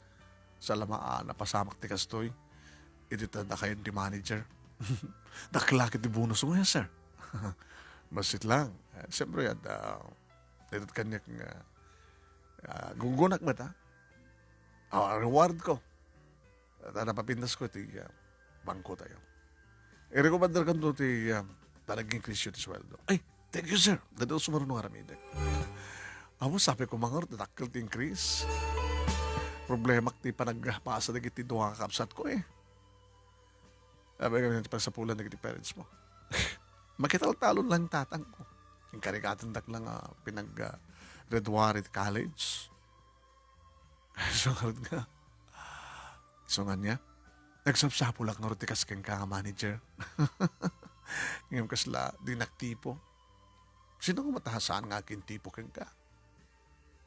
Salamat, ah, napasamak ti kastoy. Iti ta dakayen ti manager. Dakkel ket ti bonus mo, sir. Bassit lang. Eh, siyempre, at, ah, iti kaniak nga, ah, gunggunak met, ah. Ah, reward ko. At, ah, napapintas ko iti, ah, bangko tayo. I-recommend kanto ti, ah, talagang increase ti sweldo. Ay, thank you, sir. Dado sumaruno nga aramidek. Amo, sabi ko, mangar, dakkel ti increase. Problema ti panagpasa dagiti dua nga kabsat ko, eh. Sabi ko, pagsapulan dagiti parents mo. Makitaltalon lang tatang ko. Inkarikatendak lang, ah, pinag, ah, graduate college. So, ngarud nga. So, nga niya, nagsapsapulak ngarud ti kas kenka nga manager. Ngem kasla, di naktipo. Sino nga matahasan nga akin tipo kenka?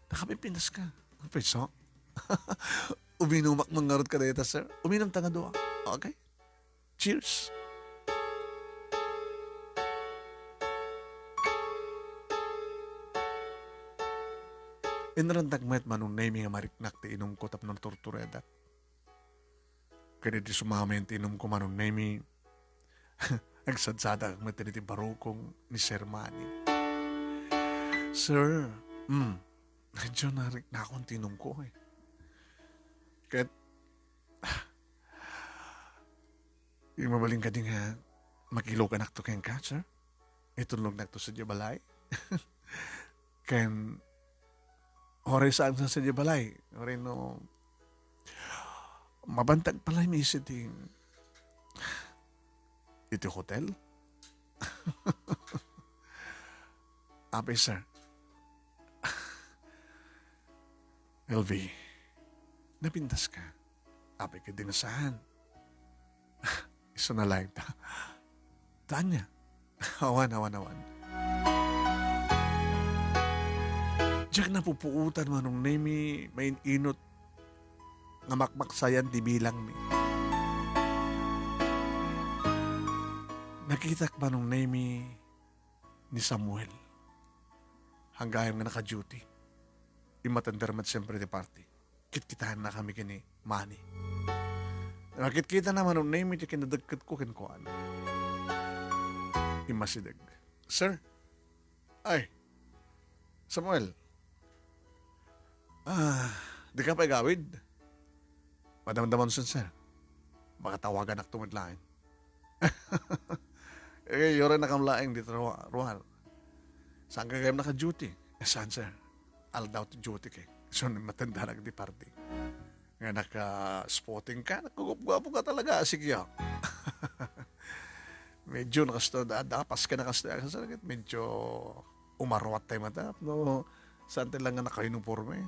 Nakapimpinas ka. Ang piso? Uminumak man ngarud ka dayta, sir. Uminum ta nga dua. Okay? Cheers! Inrantak met Manong Nemi nga mariknak ti inumko tapno naturturedak. Ken idi sumamen ti inumko Manong Nemi, agsadsadak met iti barukong ni Sir Manny. Sir, mm, medyo nariknakon ti inumko eh. Ket, Imabali kadi nga makiluganakto kenka, sir? Itulnognak to sadiay balay? Ken, oray saan sa sadiay balay? Oray no, Mabantag pala mi iti, iti hotel? Apay, sir. L V, napintas ka. Apay, kadi nga saan. Isu na laeng ta. Tanya. Awan, awan, awan. Diak napupuotan, Manong Nemi, main-inot nga makmaksayan ti bilangmi. Nakitak, Manong Nemi, ni Samuel. Hanggayam nga naka-duty. Immatender met siempre ti party. Kitkitaenna kami ken ni Manny. Nakitkita na, Manong Nemi, ti kinadagketko kenkuana. Immasideg. "Sir? Ay, Samuel. Ah, dika pay agawid? Madamdamon, sir. Makatawaganakto met laeng." Eh, uray nakam laeng dita, Ruar. Saan ka gayam naka-duty? Eh, saan, sir? Aldaw ti duty kay. So, matendanak di party. Nga naka-spotting ka, naggugup-guapo ka talaga, asikyo. Medyo nakasto, da-, dapas ka nakasto, medyo umarwat tayo mata, no? Saan tayo lang nga naka-uniforme?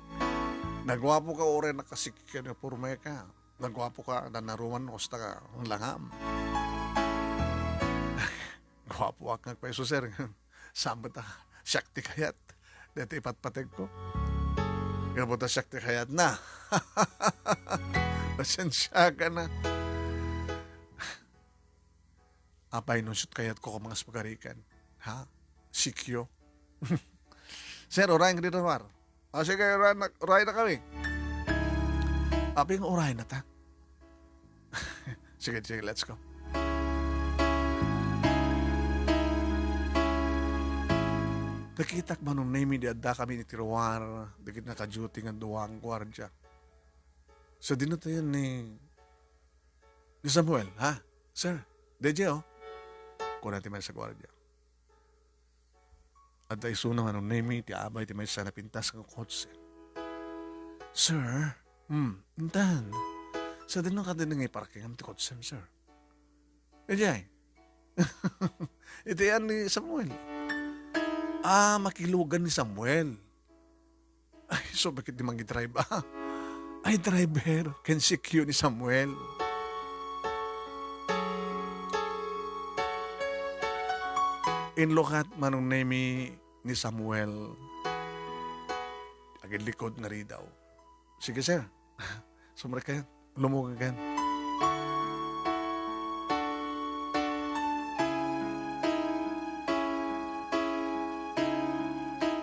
Nagguapo ka, uray nakasikyo uniforme ka. Nagguapo ka, nanaruman, gusto ka, ang langam. Guapo ak nga paiso, sir. Saan ba ta? Siak ti kayat. Dito ipatpateg ko. Gapu ta siak ti kayat na. Pasensya ka na. Apay, no, siak ti kayat ko, kumangas pagarikan. Ha? Sikyo. Sir, uray nga di Ruar. Ah, sige, uray na, uray na kami. Apay nga uray na ta. Sige, sige, let's go. Nakitak, Manong Nemi, di adda kami iti Ruar, dagiti naka-duty nga dua nga guardia. So, dinno tayo ni, ni Samuel, ha? "Sir, D J, oh." Kuna ti maysa guardia. Adda isuna, Manong Nemi, ti abay ti maysa napintas nga kotse. "Sir, hmm, intan. Sadino ka din nga iparkingam ti kotsem, sir?" "Ijay." "Iti yan ni Samuel." Ah, makilugan ni Samuel. Ay, so bakit di mangi-drive, ah? Ay, driver, ken sikyo ni Samuel. Inlukat, Manong Nemi, ni Samuel. Agidlikod nga ridaw. "Sige, sir. Sumrek kayo. Lumugan kayo."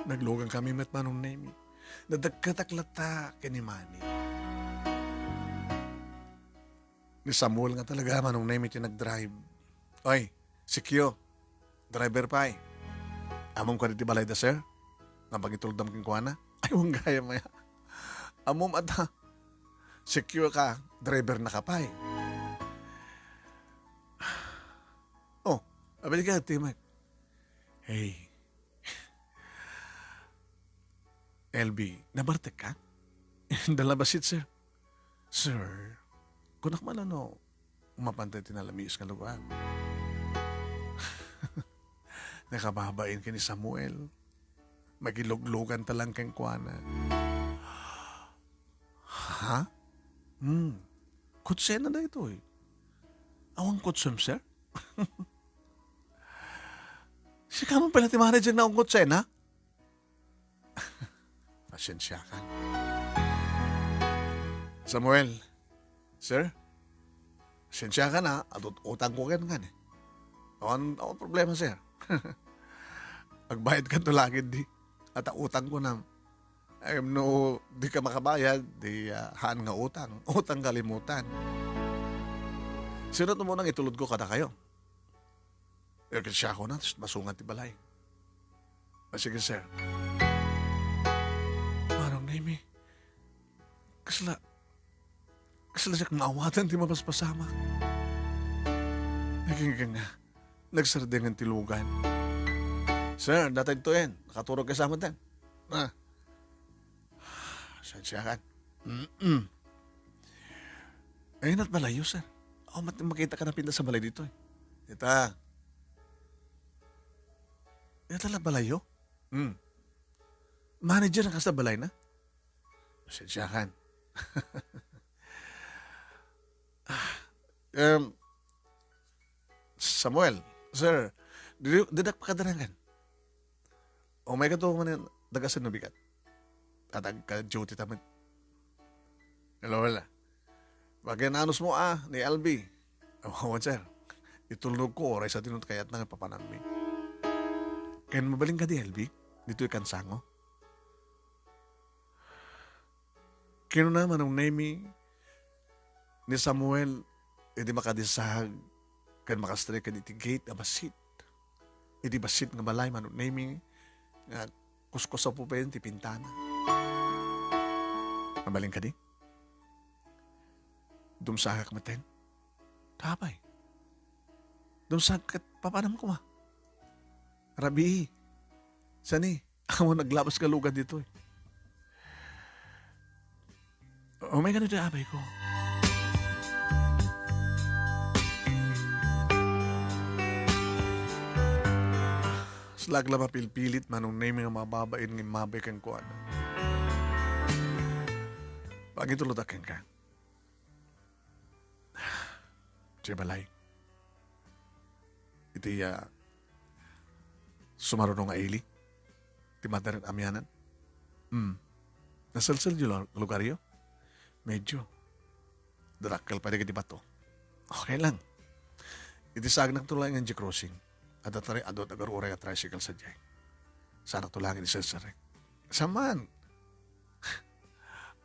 Naglugan kami met, Manong Nemi. Nadagketak latta ken ni Manny. Ni Samuel nga talaga, Manong Nemi, ti nagdrive. "Oy, sikyo, driver pay. Ammom kadi ti balayda, sir? Nga pangituldam kenkuana?" "Ay, wen gayam aya. Ammom ata. Sikyo ka, driver na ka pay." "Oh, abili ka, Timek." "Hey, L B, nabartek ka?" "Dalabasit, sir." "Sir, kunak man no, mapantay ti nalamiis nga lugar." Nakababain ken ni Samuel. Magilugluganta lang kenkuana. "Ha? Hmm. Kotsena daytoy. Awan kotsem, sir?" "Sika man pala ti manager na awan kotsena?" "Pasensya ka." "Samuel, sir, pasensya ka na, adut-, utang ko ken kan eh. Awan, awan problema, sir. Agbayad ka to langit di. At utang ko na. Ay, no, di ka makabayad, di, ah, haan nga utang. Utang kalimutan. Sino to munang itulod ko kada kayo?" "Eh, ket siak ko na, tas masungan ti balay." "Ah, sige, sir." Manong Nemi, kasla, kasla diak maawatan ti mapaspasamak. Naginggan nga, nagsardeng ti lugan. "Sir, datay to yan. Nakaturog ka sa amin, ah." "Saan siya kan?" "Mm-mm." Ay, nat balayo, sir. Oh, mat-, makita ka na pinta sa balay dito, eh. Ita. Ita la balayo? Hmm. Manager ang kasta balay na? Pasensya kan. Ah, em, Samuel, sir, di, di dak pakadarangan. O may kato man yung taga San Bigat. At agka-duty taman. Hello, wala. Bakit naanus mo, ah, ni L B? Awan, sir. Itulnog ko, oras sa tinut kayat na nga papananmi. Kaya mabaling ka di L B? Dito ikan sango? Kinuna Manong Nemi ni Samuel, idi makadisag ken makastrek ken iti gate a bassit. Iti bassit nga balay, Manong Nemi, nga kuskusapo pay ti pintana. Mabalin kadi? Dumsagak metten. Apay. Dumsag ket papanam koma. Rabii. Sani, amo naglabas nga lugan ditoy. Umay kano ti apay ko. Slag la mapilpilit, Manong Nemi, nga mababain nga immabay kenkuana. Pagitulod a kenka. Diay balay. Iti, ah, sumaruno nga ili. Ti madaret amianan. Hmm. Naselselyo lo-, lugaryo? Medyo. Darakkel pay dagiti bato. Okay lang. Iti saagnak to lang nga crossing. Adda tari-, adu-, agaruray a tricycle sadiay. Saanak to lang iti serserrek. Saman.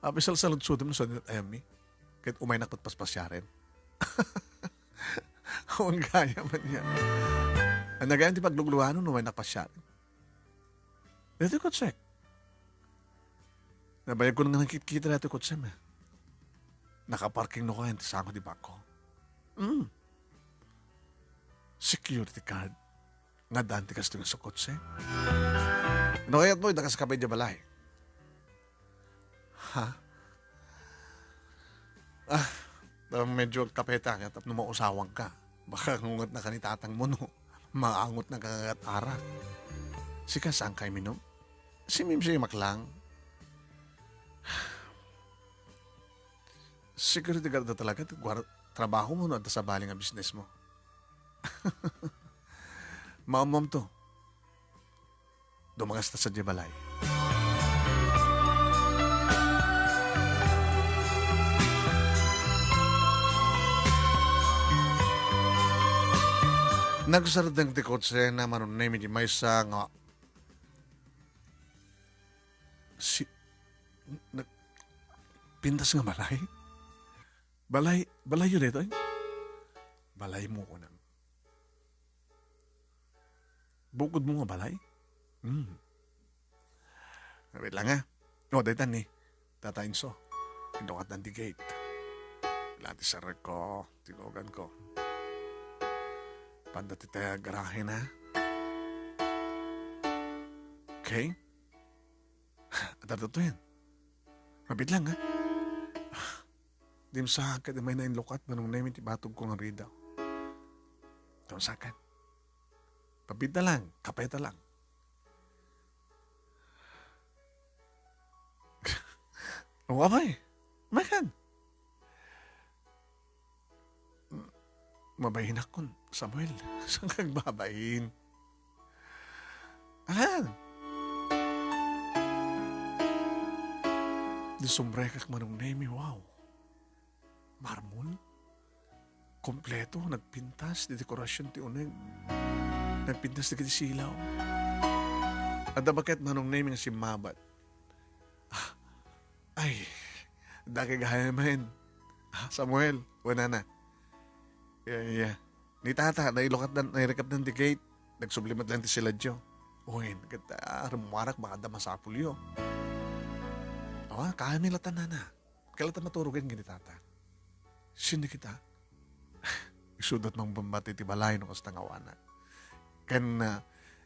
Apay salsaludsodem no saan ayammi? Ket umaynak met paspasiaren. Awan gayam ania. Ania gayam ti paglugluanon no umaynak pasiaren? Ditoy kotsek. Nabayagko nga nakitkita daytoy kotsem, eh. Nakaparking no kayan ti sango ti bako. Mm. Security card. Nga addaan ti kastoy nga sukotse. No kayat mo, idda kas kape diay balay. Ha? Ah, ta medyo agkapeta, ket tapno mausawan ka. Baka ngunget na ka ni tatang mo, no? Maangot na ka nga arak. Sika, saan ka iminum? Simimsimak lang. Security guard da talaga, ti guar-, trabaho mo, no? Adda sabali nga business mo. Maammoam to. Dumangas ta sadiay balay. Nagsardeng ti kotsena, Manong Nemi, iti maysa nga si-, nag-, pintas nga balay? Balay, balayyo daytoy? Balaymo, kunam. Bukodmo nga balay? Hmm. Wait lang, ha. O, daytan ni Tata Enzo. Inlukatnan ti gate. Kailangan ti serrek ko, ti lugan ko. Panda ti garahe na. Okay? Adda daytoyen. Mabit lang, ha? Dimsaak ket immay na inlukat, Manong Nemi, ti batogko nga ridaw. Dimsaak. Pabita lang, kapeta lang. O, apay, makan. Mabainak kon, Samuel. Saan ka agbabain? Alan! Di sumrekak, Manong Nemi, wow. Marmol? Kompleto, nagpintas, di dekorasyon ti uneg. Nagpintas dagiti silaw. Adda baket, Manong Nemi, nga simmabat. Ah, ay, dagay gayamen. Ah, Samuel, wenana. Iya, iya. Ni tata, nailukatdan, nairikapdan ti gate. Nagsubli met lang ti siladyo. Wen, ket, ah, rummuarak, baka adda masapulyo. Awa, kami latan, nana. Kailan ta maturogen ken ni tata? Sino kita? Isudat mang bambat iti balay no kasta nga awanak. Ken, ah,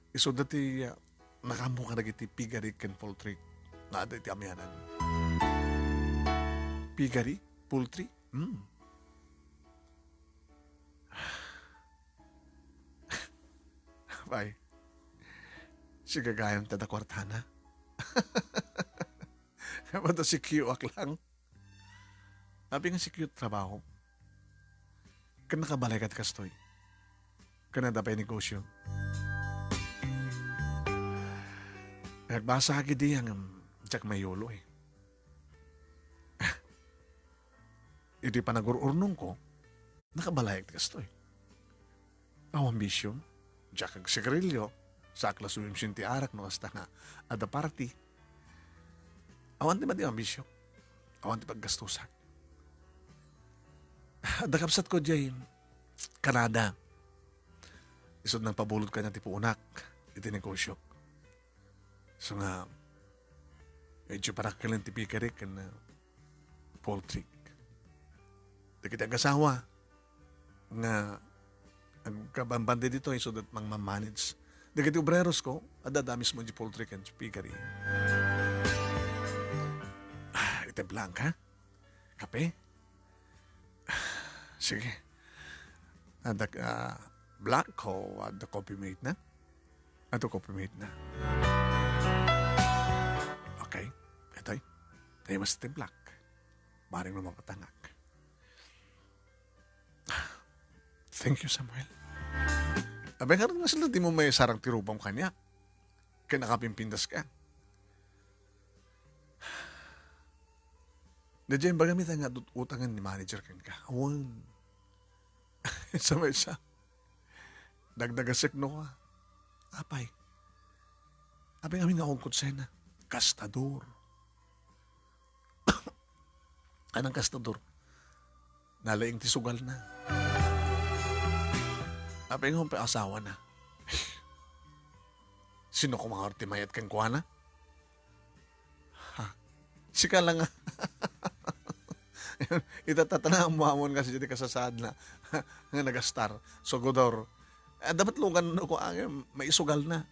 isudat ti, ah, nakaammo kadagiti piggery ken poultry nga adda iti amianan. Piggery? Poultry? Hmm. Pay. Si gagayam ta da kuartana. Apay ta si Q ak lang. Apay nga si Q trabaho. Ken nakabalay kad kastoy. Ken adda pay negosyo. Nagbasa ak idi ngem diak mayulo eh. Iti panagur-urnongko, nakabalayak ti kastoy. Awan bisio. Diak agsigarilio, saak la sumimming ti arak no kasta nga adda party. Awan ti madi a bisio. Awan ti paggastusak. Adda kabsatko diay Canada. Isut' nangpabulodak kaniak ti puonak iti negosyo. So nga, medyo parakkel ti piggery ken, uh, poultry. Dagiti agasawa nga agkabambandi ditoy so that mangmamanage. Dagiti obrerosko, adda da mismo di poultry ken piggery. Ah, itemplang ka? Kape? Sige. Adda, ah, black o adda coffee mate na? Adda coffee mate na. Okay. Itoy. Tayo mas ti black. Bareng no mapatangak. Thank you, Samuel. Abay, nga rin nga sila, di mo may sarang ti rupam kaniak. Kaya nakapimpintas ka. Daydiay imbagam ita nga ut-, utangan ni manager kenka. Awan. Sa maysa. Dagdagasek no ka. Apay. Apay ngamin nga akong kutsena. Gastador. Anang gastador? Nalaing ti sugal na. Apay nga pay asawa na. Sino ko nga ti mayat kenkuana? Ha? Sika lang nga. Ita tatana mo amon kasi di kasasaad na. Nga nagastar. Sugodor. Eh, dapat lugan no ko angem, maisugal na.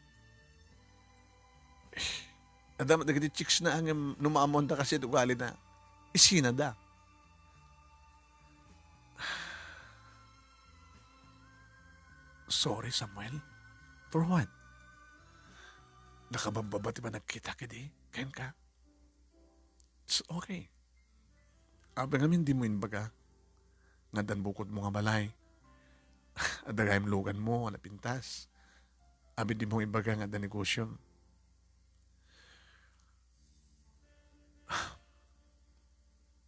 Eh, dapat dagiti chicks na angem, no maamon da kasi ugali na. Isina da. Sorry, Samuel. For what? Nakabambaba ti panagkita kadi? Kenka? It's okay. Apay ngamin di mo imbaga nga addan bukod mo nga balay. Adda gayam lugan mo nga napintas. Apay di mo imbaga nga adda negosyo.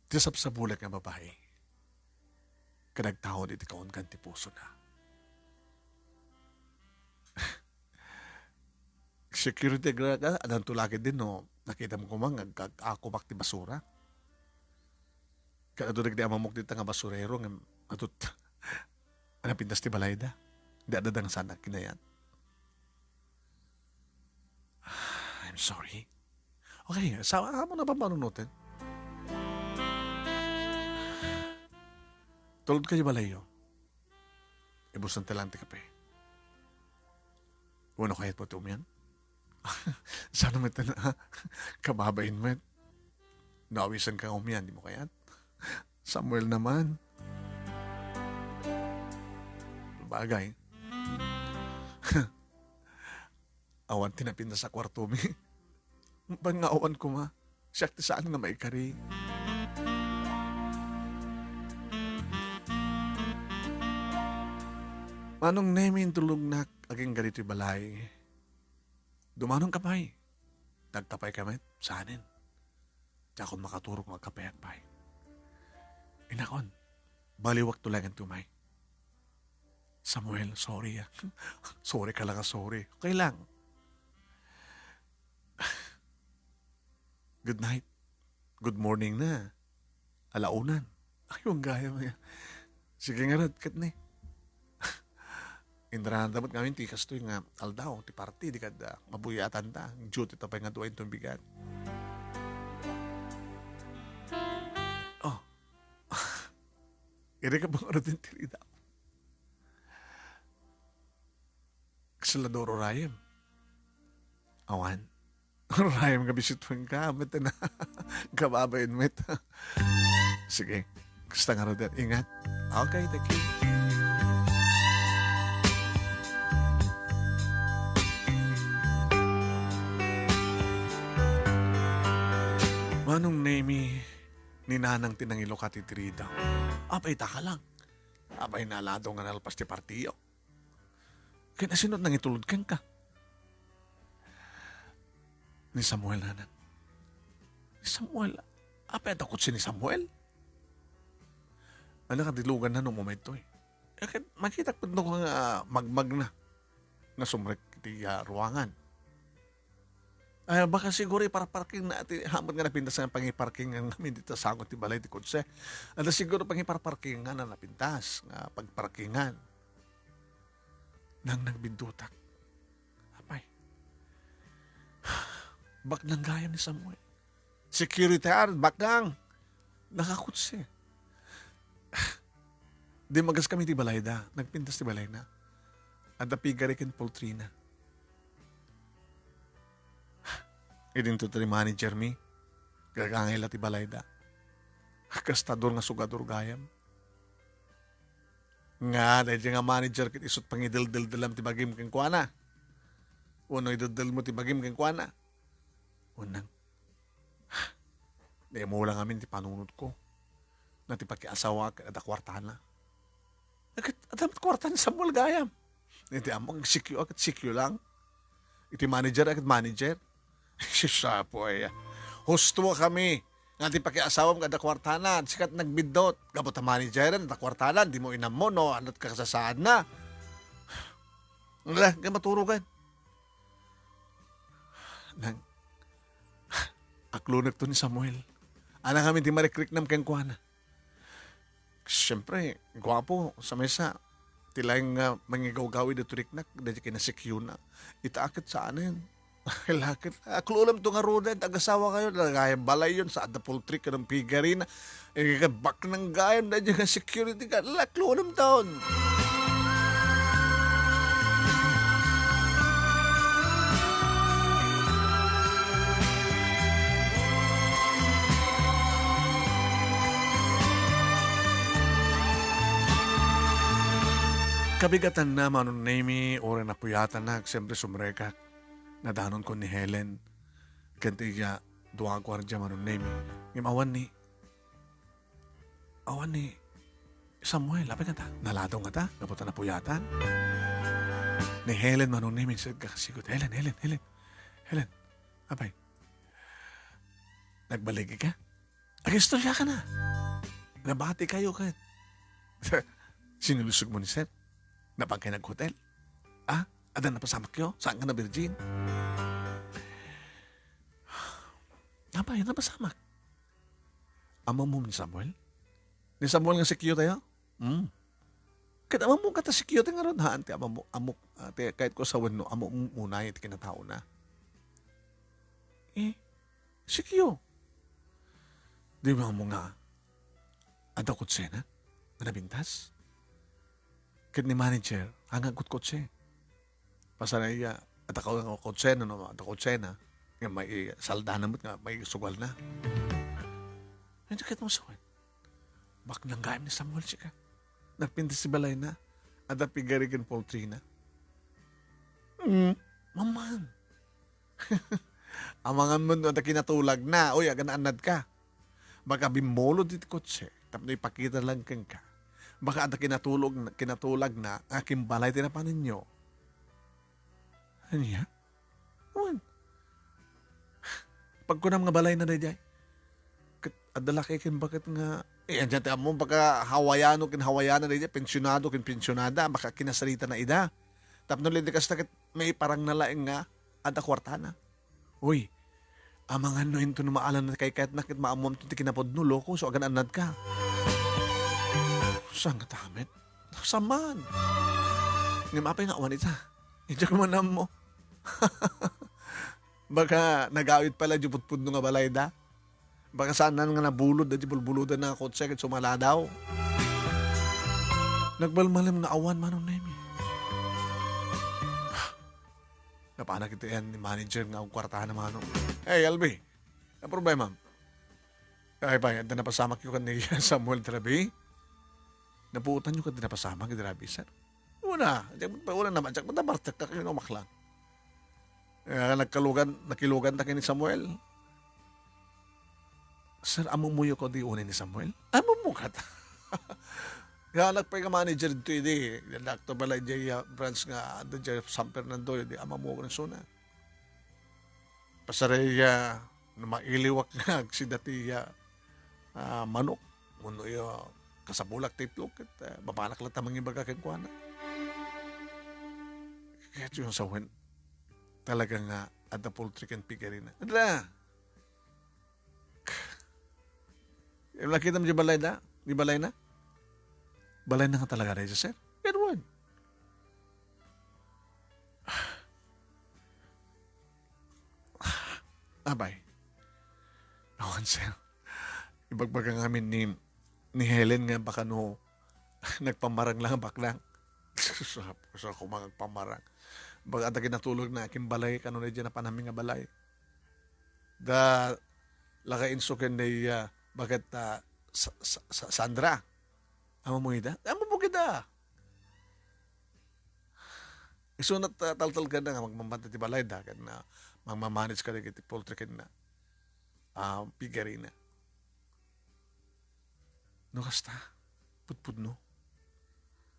Ti sabsabulak nga babai. Kadagtaon iti kaunkan ti pusona. Security guard ka, adanto lagi din, no? Nakita mo koma nga agkak-, akubak ti basura. Kaya ito nagdi amamok dita nga basurero nga adut. Ano pintas ti balay da? Di adda dang sana kinayat. I'm sorry. Okay, sa amo na pampanunutin. Tulod kayo balayo. Ibusan ta lang ti kape. Wano kayat po ti umian? Sana met na kababain met. Nawisan ka umian, di mo kayat? Samuel naman. Bagay. Awan ti napintas a kuarto mi. Panngawan koma. Siak ti saan nga maikari. Manong Nemi intulognak agingga ditoy balay. Dumanon ka pay. Nagkapay ka met, sanen. Diakon makaturog nga agkapayak pay. Inakon, baliwak to lang ti umay. Samuel, sorry, ah. Sorry ka lang, ah, sorry. Okay lang. Good night. Good morning na. Alaunan. Ay, ang gaya mo yan. Sige nga rad, ket ni. Inranda met ngamin ti kastoy nga aldaw, ti party, di kad, ah, mabuyatan ta. Duty ta pay nga duwa inton bigat. Oh. Iri ka bang aro din ti rida? Kasla duro rayem. Awan. Rayem nga bisituen ka, met na. Kababain met. Sige. Gusto nga, Roder. Ingat. Okay, thank you. Manong Nemi, ni Nanang ti nangilukat iti ridaw. Apay, taka lang. Apay, naladaw nga nalpas ti partiyo. Ken asino ti nangitulod kenka? Ni Samuel, Nanang. Ni Samuel? Apay, adda kotse ni Samuel? Ania, kadilugan na no umaytoy. Eh, ket makitak pud no nga magmagna nga sumrek iti, ah, ruangan. Ay, baka siguro iparparking na ti, hamot nga napintas nga pangiparking nga ngamin dita sango ti balay ti kotse. Adda siguro pangiparparking nga na napintas nga pagparkingan. Nang nagbiddutak. Apay. Baknang gayam ni Samuel. Security guard, baknang. Nakakotse. Dimmagas kami ti balayda. Nagpintas ti balayna. Adda pigari ken poultry na. Idinto ti manager mi. Gagangay la ti balayda. Gastador nga sugador gayam. Nga, daydi nga manager ket isut' pangideldeldelam ti bagim kenkuana. Wenno ideldel mo ti bagim kenkuana. Unang, di mo lang amin ti panunotko. Na ti pakiasawa ket adda kuartana. Ket adda met kuarta ni Samuel gayam. Iti ammo, agsikyo, agsikyo lang. Iti manager, agmanager. Sus, apo aya. Husto kami. Nga ti pakiasawam nga adda kuartana, sika ti nagbiddut. Gapu ta manager, adda kuartana, di mo inammo, no? Ania ti kasasaadna? Wala, nga maturogan. Nang, aklonekto ni Samuel. Ania ngamin ti marikriknam kenkuana. Siyempre, guapo, sa mesa, ti laeng nga mangigawgaw iti riknak, daydi kinasikyona. Ita ket saanen. Lakit, aklolemto ngaruden, ti agasawakayo, gayam balayyon, sa adda poultry ken pigari na. Eh, baknang gayam, daydi nga security guard, aklolemton. Kabigatanna, Manong Nemi, uray napuyatannak, siyempre sumrekak. Nadanonkon ni Helen ken ti iya dua a guardia, Manong Nemi. Ngem awan ni, awan ni Samuel. Apay ngata? Naladaw ngata? Gapu ta napuyatan? Ni Helen, Manong Nemi, sika kasigud. Helen, Helen, Helen. Helen, apay? Nagbaligi ka? Agistorya ka na. Nabati kayo ket. Sinulusog mo ni Sir? Napan kayo nag-hotel? Ah? Adda napasamakyo? Saan ka na virgin? Apay, napasamak? Ammo mo ni Samuel? Ni Samuel nga sikyo tayo? Hmm. Ket ammo kata sikyo tayo ngarud, haan ti ammo, amok, ah, ti kayat ko sawen no, ammo unay ti kinataona. Eh, sikyo. Di ba mo nga, adda kotsena? Nga nabintas? Ket ni manager, haan nga agkutkotse. Pasanay, ah, adda ka nga kotsena, no? Adda kotsena. Nga maisalda na met nga maisugal na. Ket mo sawen. Baknang gayam ni Samuel sika. Nagpintas ti balayna. Adda pigari ken poultry na. Hmm. Maman. Amangan mo no adda kinatulagna. Uy, agan-annad ka. Baka bimmulod iti kotse tapno ipakita lang kenka. Baka adda kinatulog, kinatulagna nga akin balay ti napanenyo. Ania? Wen. Pagkunam nga balayna daydiay. Ket adda laki ken baket nga, eh, ania ti ammo, baka Hawaiano ken Hawaiana daydiay, pensionado ken pensionada, baka kinasarita na ida. Tapno lindi kasta ket maiparang na laeng nga adda kuartana. Uy, amangan no inton maalan na kaykayatna ket maammoam ti kinapudno, loko, so agan-annad ka. Saan nga ta met? Saan man? Ngem apay nga awan ita? Idiak man ammo. Baka nagawid pay la di pudpudno nga balayda. Baka saanan nga nabulod daydi bulbulodan nga kotse ket sumaladaw. Nagbalmalem nga awan, Manong Nemi. Napanak iti yan ni manager nga agkuartana, Manong. Hey, L B, ang problema? Ay, pa, adda napasamak yo kan ni Samuel Trabi? Napuotan yo kan di napasamak, Trabi, sir? Una, diak, una naman, diak, matabartek ka kayo, umaklang. Eh, nagkalugan, nakilugan ta kini Samuel. "Sir, ammoyo kadi unay ni Samuel?" "Ammomo kadi." Nga anak pay nga manager dito idi. Dakto pala diay, ah, branch nga adda diay San Fernando, idi ammomo ken isuna. Pasaray, ah, no mailiwak nga agsida ti, ah, ah, manok. Wenno iya kasapulak ti itlog, ket, ah, mapanak latta mangibaga kenkuana. Kayatyo nga sawen, talaga nga adda poultry ken piggeryna. Adda! Nakitam diay balayda? Diay balayna? Balayna nga talaga dayta, sir? Edward. Apay. Awan, sir. Ibagbaga ngamin ni, ni Helen nga baka no nagpamarang lang baknang. Sa, sa ko nga agpamarang. Baga adda kinatulog na akin balay, kano na diyan napanami nga balay. Da, laka inso ken ni, ah, baket, ah, Sa-, Sa-, Sa-, Sandra. Ammomo ida? Ammomo kadi. Isuna ta-, taltalkanna nga magmamati ti balayda, ken, ah, magmamanage kadagiti poultry ken, ah, piggeryna. No kasta, pudpudno.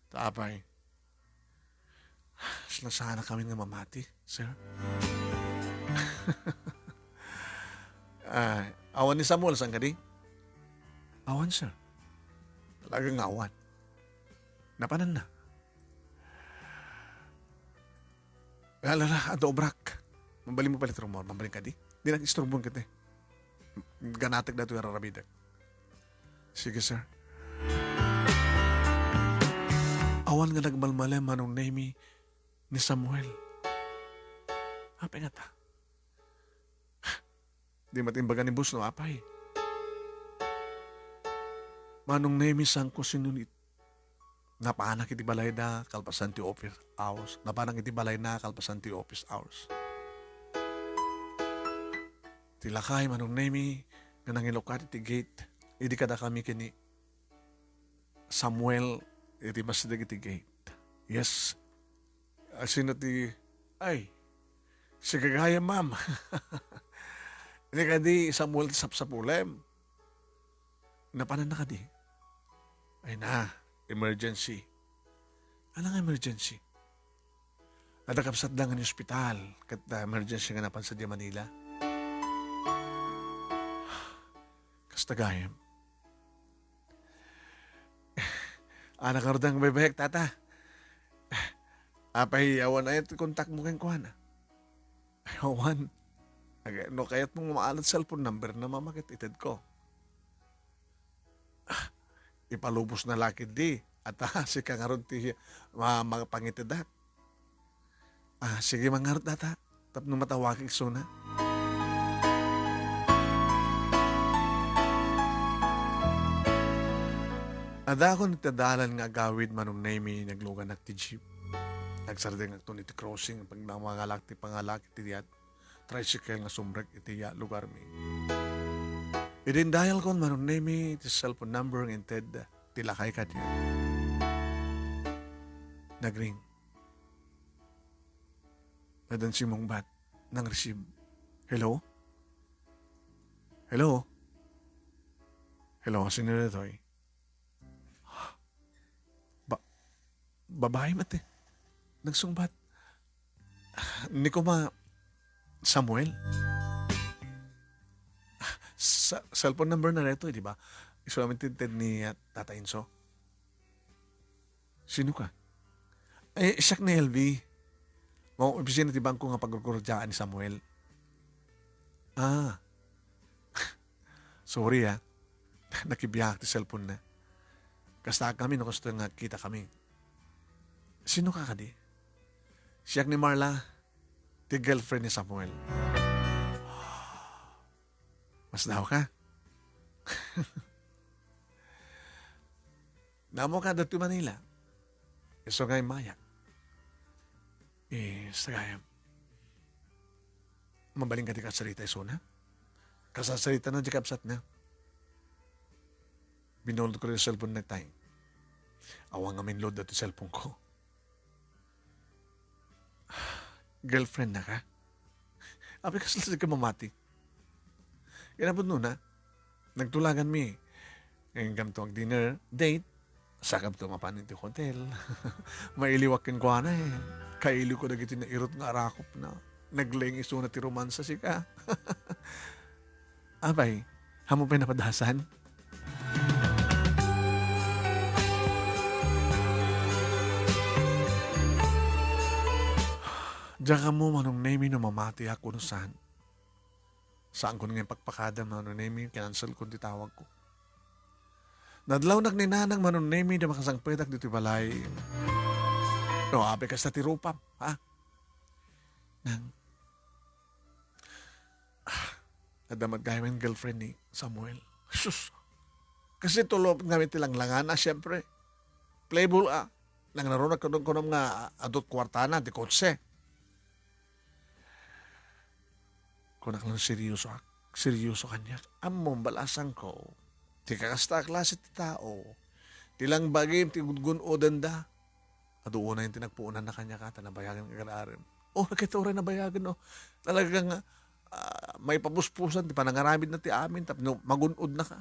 Ta apay, saan-saan a kami nga mamati, sir. Ah, awan ni Samuel, saan kadi? Awan, sir. Talaga nga awan. Napananna. Ala, ala, adda obrak. Mabalinmo pay ti rummuar, mabalin kadi. Dinak isturbon ket, eh. Ganatek daytoy a rarabidek. Sige, sir. Awan nga nagmalmalem, Manong Nemy, ni Samuel. Apay ngata? Di met imbaga ni boss no apay. Manong Nemy, saanko sinunit. Napanak iti balayda kalpasan ti office hours. Napanak iti balayna kalpasan ti office hours. Ti lakay, Manong Nemy, nga nangilukat iti gate, idi kadakami ken ni Samuel iti masideg iti gate. Yes. Asino ti, ay, si gagayem, ma'am. Ni kadi Samuel ti sapsapulem. Napananna kadi? Ay na, emergency. Ano nga emergency? Adda kabsatda nga ni ospital, ket, ah, emergency nga napan sadiay Manila. Kasta gayam. Anak nga rudang baybayek, tata. Apay, awan aya ti kontakmo kenkuana? Ay, awan. Aga, no kayatmo maalat cellphone number na, mama, ket itedko. Ah, ipalubos na la ketdi. Ata, sika ngarud ti ma-, mapangitedak. Ah, sige, mangarud data. Tapno matawagek isuna. Adakon iti dalan nga agawid, Manong Nemy, nagluganak ti jeep. Nagsardengakton iti crossing, pagnamangalak ti pangalak iti diat tricycle nga sumrek iti ya-, lugarmi. Idi indial kon, Manong Nemy, ti cellphone number nga inted ti lakay kaniak. Nagring. Adda simmungbat, nang-receive. Hello? Hello? Hello, sino daytoy? Ba-, babae met eh. Nagsungbat. Ni kuma Samuel? Sa-, cellphone number na daytoy, di ba? Isu amin ti inted ni, ah, Tata Enzo. Sino ka? Eh, siak ni L V. Mao opisina ti bangko nga pagurgurdiaan ni Samuel. Ah. Sorry, ah. Nakibiangak ti cellphone na. Kasta kami no kastoy nga kita kami. Sino ka kadi? Siak ni Marla, ti girlfriend ni Samuel. Masdaw ka? Namo ka dito Manila. Isu nga immayak. Eh, sagayam. Mabalin ka ti kasarita isuna? Kasasarita na di kabsat na. Binulot ko rin yung cellphone na tayo. Awang nga min-load dati cellphone ko. Girlfriend na ka? Abi, kasla sa ka mamati. Kinapudno na. Nagtulaganmi. Ngem kamto ag-dinner date, sakabto mapan iti hotel. Mailiwak kenkuana, eh. Kailiwko dagiti nairut nga arakopna. Naglaing isuna ti romansa sika. Apay, ammom pay napadasan? Diak ammo, Manong Nemy, no mamatiak wenno saan. Saankon nga ipakpakada, Manong Nemy, kinanselkon ti tawagko. Nadlawnak ni Nanang, Manong Nemy, da makasangpetak ditoy balay. No, apay kasta ti rupam, ha? Nang, ah, adda met gayam girlfriend ni Samuel. Sus! Kasi tulo met ngamin ti langlangana, siyempre. Playboy, ah. Nangngaruna kunam, kunam nga adut kuartana, ti kotse. Kunak lang seryoso ak. Seryoso kaniak. Ammom, balasangko. Ti kakasta a klase ti tao. Ti lang bagim, ti gudgun-odenda. Adu unay ti nagpuonanna kaniak, ta nabayagan nga agraarem. Oh, dagiti uray nabayagan, no? Talaga nga, ah, maipapuspusan ti panangaramidna ti amin, tapno magun-odna ka.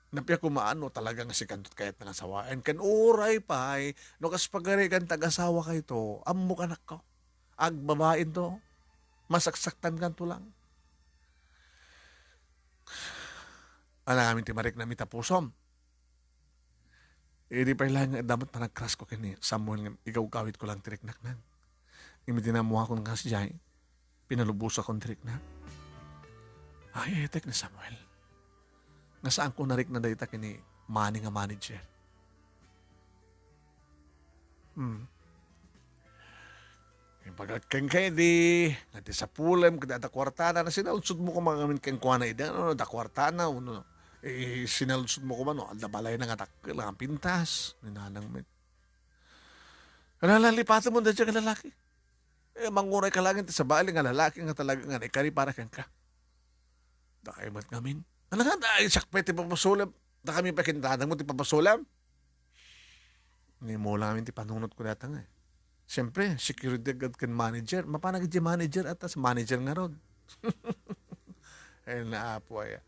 Napia koma no talaga nga sikanto ti kayatna nga sawaen. Ken uray pay, no kas pagarigan ti agasawakayto, ammo kanakko. Agbabainto, masaksaktankanto lang. Ania ngamin ti mariknam ita pusom? Idi pay laeng nga adda met panagkrasko ken ni Samuel nga igawgawitko lang ti riknak, Nang. Ngem idi naammoakon nga sadiay, pinalubosakon ti riknak. Ay, etek ni Samuel. Nga saanko narikna dayta ken ni Manny nga manager. Hmm. Imbagak kenka idi, nga ti sapulem, ket adda kuartana, na sinaludsodmo koma ngamin kenkuana idi, ano, adda kuartana, uno, eh, sinaludsodmo koma, no, adda balayna nga dakkel, nga pintas, ni Nanang met. Ala, ala, lipatem mo dayta nga lalaki. Eh, manguray ka laeng ti sabali nga lalaki nga talaga nga naikari para kenka. Dakay met ngamin. Ano nga, dahil sakpay ti papasulem. Dakami pa kintanang mo ti papasulem. Ni mo lang amin ti panunot ko datang eh. Siyempre, security guard ken manager. Mapanag iti manager at tas manager nga rod. Ay, naapo ay.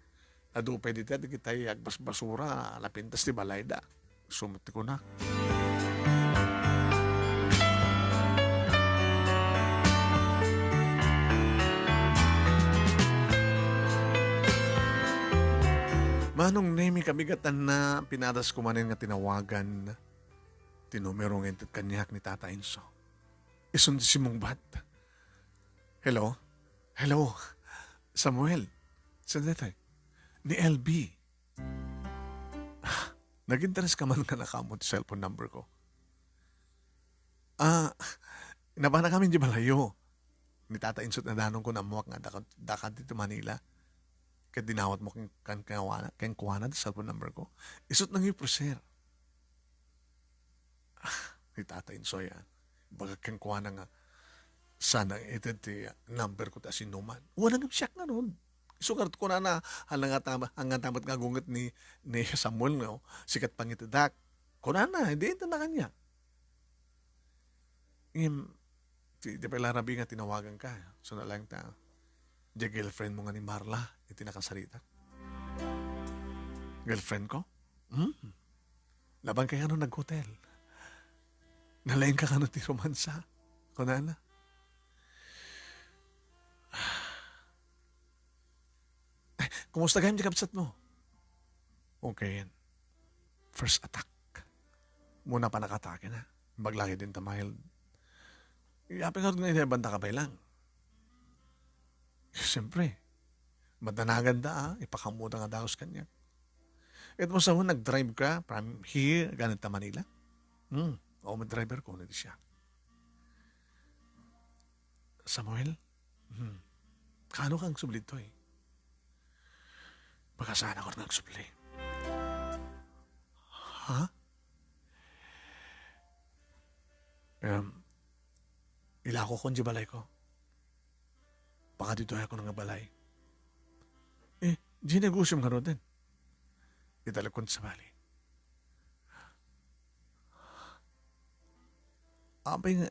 Adu pay dita, dagitay agbasbasura, napintas ti balayda. Sumot ti kunak. Manong Nemy, kabigatanna, pinadas ko manen nga tinawagan ti numero nga inted kaniak ni Tata Enzo. Isun ti simmungbat. Hello? Hello? Samuel? Saan daytoy? Ni L B. Nag-interes ka man nga nakaammo ti cellphone number ko? Ah, nabanakamin di balayo. Ni Tata Insot nga danong ko, naammoak nga daka, daka dito Manila. Ket dinawat mo ken, ken, kenkuana, kenkuana ti cellphone number ko. Isut nang ipreser. Ah, ni Tata Insoy, ah. Baga kenkuana nga, sana iti ti number ko ti asinuman. Wala nga siak nga nun. Isu nga kunana, hala nga tama, hala nga tamat nga gunget ni, ni Samuel, no? Sikat pangitedak. Kunana, hindi ito na kanya. Ngem, ti, ti pay larabi nga tinawagan ka. So, na lang ta, di girlfriend mo nga ni Marla, iti nakasarita. Girlfriend ko? Hmm. Laban kay ano nag-hotel? Nalaing ka kano ti romansa? Kunana. Eh, kumusta gayam ti kabsat mo? Okay. First attack. Muna pa nakatake na. Baglaki din ta mild. Yapin nga nga inibanta ka pa lang. Siyempre. Madanagan da, ah. Ipakamuda nga daos kanya. It mo sa nag-drive ka from here, ganit ta Manila? Hmm. O, mag-driver ko, na di siya. Samuel? Hmm. Kano kang subli toy? Baka saan ako nang subli. Ha? Em, ilako kon di balay ko. Baka dito ako nang balay. Eh, di negosyo nga roden. Italakon sa bali. Apay nga,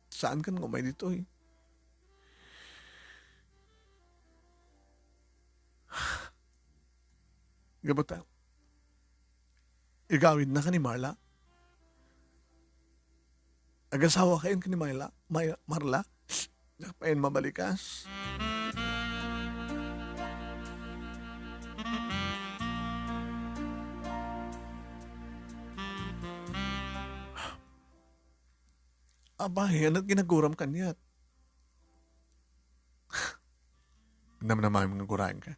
saan kan nga umay ditoy? Gapu ta, igawidnaka ni Marla? Agasawa kayon ken ni Marla? May-, Marla? Diak pay mabalikas. Apay, ania ti ginaguram kaniak? Namnamaem nga guraenka.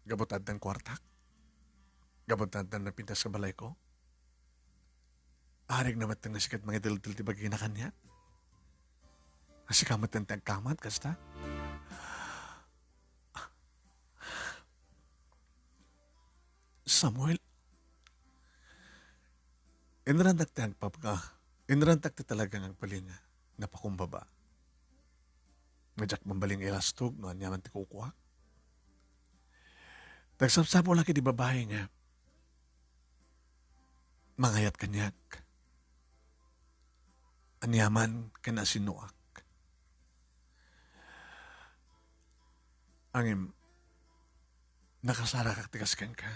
Gapu ta addan kuartak? Gapu ta addan napintas nga balayko? Arigna met nga sika ti mangideltel ti bagina kaniak? A sika met ti agkamat kasta? Samuel, inrantak ti agpapka, inrantak ti talaga nga agbalin nga napakumbaba. Nga diak mabalin nga ilastog no aniaman ti kukuak. Nagsapsapulak iti babai nga mangayat kaniak. Aniaman ken asinoak. Ngem, nakasarakak ti kas kenka.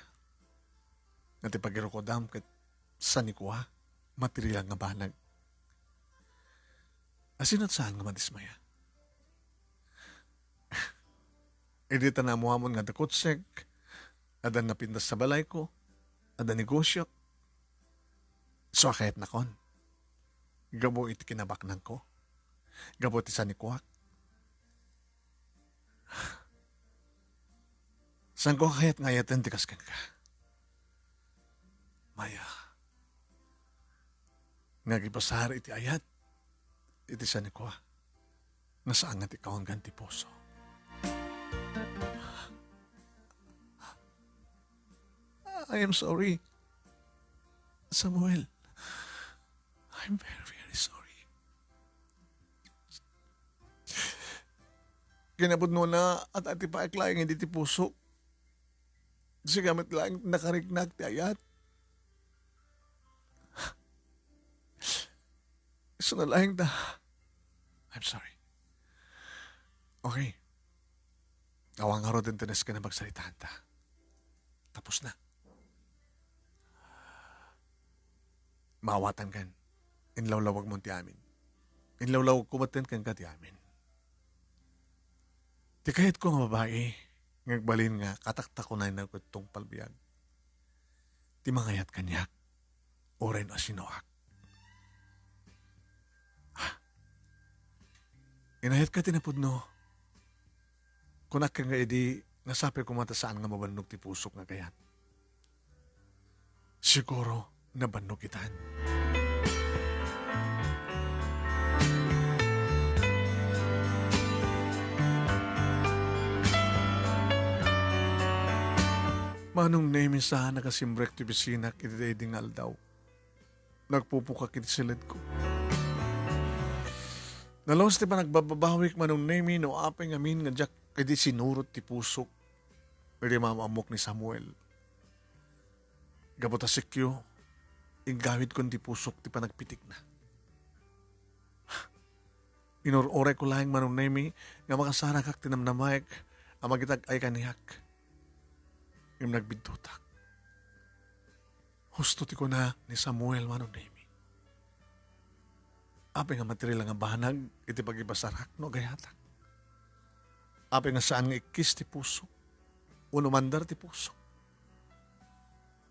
Nga ti pagirukudam ket sanikua, material nga banag. Asino ti saan nga madismaya? Idi ta naammoamon nga adda kotsek, adda napintas a balayko, adda negosio, isu a kayatnakon. Gapu iti kinabaknangko. Gapu iti sanikuak. Saanko a kayat nga ayaten ti kas kenka. Maya, nga agipasar iti ayat iti sanikua, nga saan nga ti kaunggan ti puso. I am sorry, Samuel. I'm very, very sorry. Kinapudnona, at atipaak laeng iti pusok. Sika met laeng nakariknak ti ayat. Isu na laeng ta. I'm sorry. Okay. Awan ngarud ti interes ken a pagsaritaanta. Tapos na. Maawatankan. Inlawlawagmon ti amin. Inlawlawagko met kenka ti amin. Ti kayatko nga babai, nga agbalin nga kataktakonayna ket tungpal biag. Ti mangayat kaniak, uray no asinoak. Ah. Inayatka ti napudno. Kunak nga idi, nga sapay koma ta saan nga mabannog ti pusok nga kayat. Siguro, nabannog itan. Manong Nemi, saan a kasimrek ti bisinak iti daydi nga aldaw. Nagpupukak iti siledko. Nalus ti panagbababawik, Manong Nemi, no apay ngamin nga diak idi sinurot ti pusok iti maam-ammok ni Samuel. Gapu ta sikyo, inggawidkon ti pusok ti panagpitikna. Inur-urayko laeng, Manong Nemi, nga makasarakak ti namnamaek a mangitag-ay kaniak. Ngem nagbidduttak. Husto ti kuna ni Samuel, Manong Nemi. Apay nga material nga banag iti pagipasarak no agayatak? Apay nga saan nga ikkis ti puso? Wenno umandar ti puso?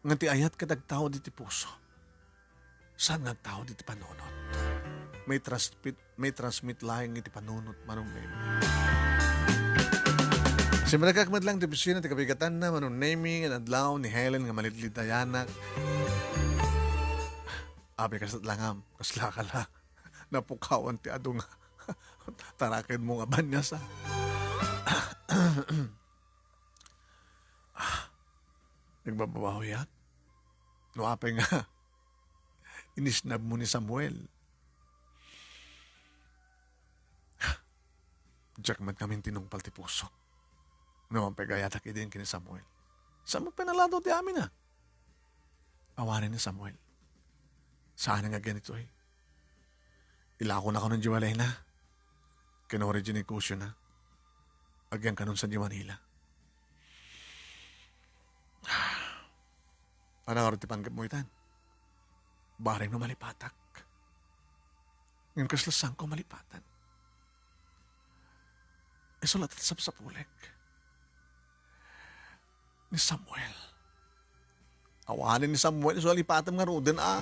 Nga ti ayat ket agtaud iti puso. Saan nga agtaud iti panunot? May transmit, may transmit laeng iti panunot, Manong Nemi. Simrekak met laeng ti opisina ti kabigatanna, Manong Nemi, nga adlaw ni Helen nga malitlitayanak. Apay, kasla ngam, kasla ka la. Napukawan ti adu nga tarakenmo nga banias, a. Ah, nagbababawiak? No apay nga inisnabmo ni Samuel? Diak met ngamin tinungpal ti pusok. No, pagayatak idin ken ni Samuel. Saan met pay naladaw ti amin, a? Awanen ni Samuel. Saan nga ganitoy? Ilakonakon diay balayna. Ken uray diay negosiona. Agyan kanon sadiay Manila. Ania ngarud ti panggepmo itan? Bareng no malipatak. Ngem kasla saanko malipatan. Isu latta ti sapsapulek. Ni Samuel. Awanen ni Samuel, isu a lipatem ngaruden a.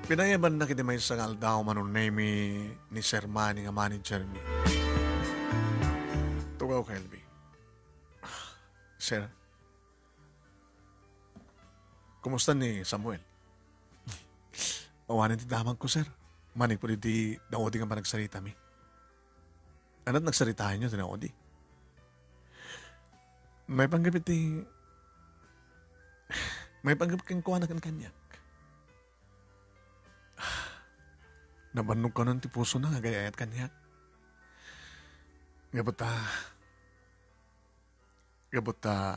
Pinayabannak iti maysa nga aldaw, Manong Nemy, ni Sir Manny nga manager mi. Tugaw ka, L B. Sir, kumusta ni Samuel? Awanen ti damagko, sir. Manipud iti naudi nga panagsaritami. Ania ti nagsaritaenyo ti naudi? Maipanggep iti, maipanggep kenkuana ken kaniak. Nabannog kanon ti pusona nga agay-ayat kaniak. Gapu ta, gapu ta,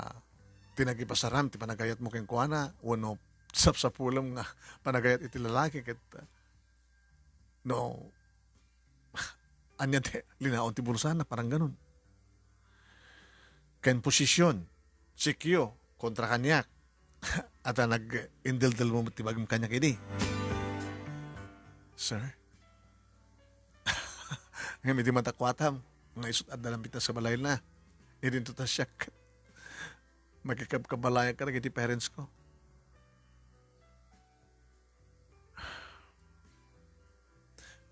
ti nagipasaram ti panagayatmo kenkuana, wenno sapsapulem nga panagayat iti lalaki ket, no, ania ti linaon ti bulsana, parang ganun. Ken posisyon, sikyo, kontra kaniak. Ata nag-indeldelmo ti bagim kaniak idi. Sir? Ngem idi matakuatam, nga isut adda lambitas sa balayna. Idinto ta siak. Makikabkabalayak kadagiti parents ko.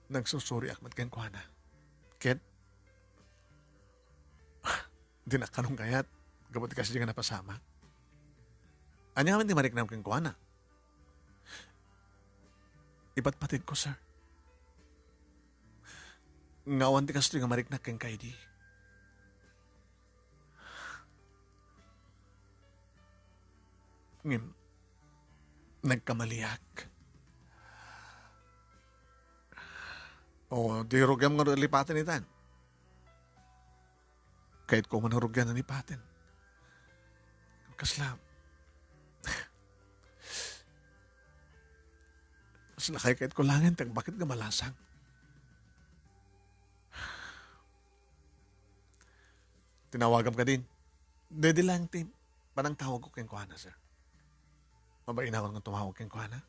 Nagsusuriak met kenkuana. Ket, dinak kanon kayat, gapu ti kasdi nga napasamak. Ania ngamin ti mariknam kenkuana? Ipatpateg ko, sir. Nga awan ti kastoy nga mariknak kenka idi. Ngem, nagkamaliak. O, di rugiam nga lipaten itan. Kayatko man a rugian a lipaten. Kasla, kasla kaykayatko laengen ti agbaket nga malasang. Tinawagam kadin. Daydi laeng ti panangtawagko kenkuana, sir. Mabainakon nga tumawag kenkuana.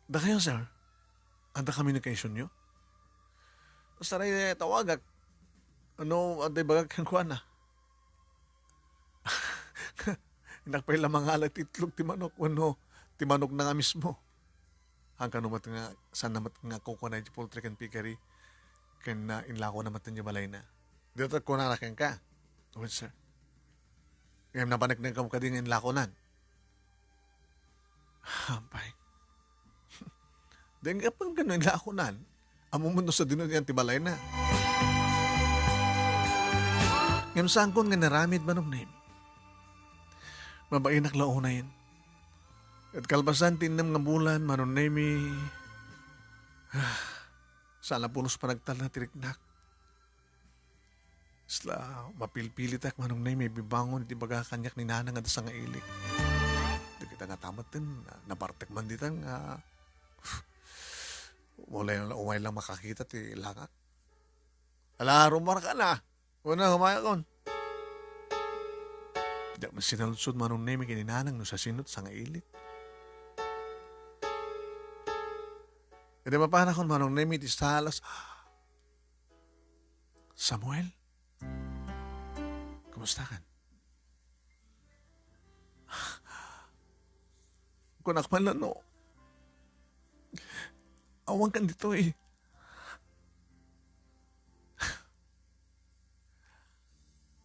Dakayo, sir, adda communication-yo? Basta ray tawagak, no adda ibagak kenkuana. Innak pay la mangala ti itlog ti manok wenno ti manokna nga mismo. Haan kano met nga, saan na met nga kukuna iti poultry ken piggery ken, ah, inlakona met idiay balayna. Dita kunana kenka. Wen, sir. Ngem napaneknekkam kadi nga inlakonan. Apay. Denggapen kano inlakonan. Ammom no sadino ti balayna. Ngem saankon nga inaramid, Manong Nemy. Mabainak la unayen. Ket kalpasan ti innem nga bulan, Manong Nemy, ah, saan a pulos panagtalna ti riknak. Kasla, mapilpilitak, Manong Nemy, bibangon iti ibaga kaniak ni Nanang adda sangailik. Dagita nga tamet ten, nabartek man ditan nga, umay, umay lang makakita ti langak. Ala, rumarka na. Una, humayakon. Diak man sinaludsod, Manong Nemy, ken ni Nanang no sasino ti sangailik. Idi mapanakon, Manong Nemy, ti salas. Samuel? Kumusta kan? Kunak man no awan kan ditoy.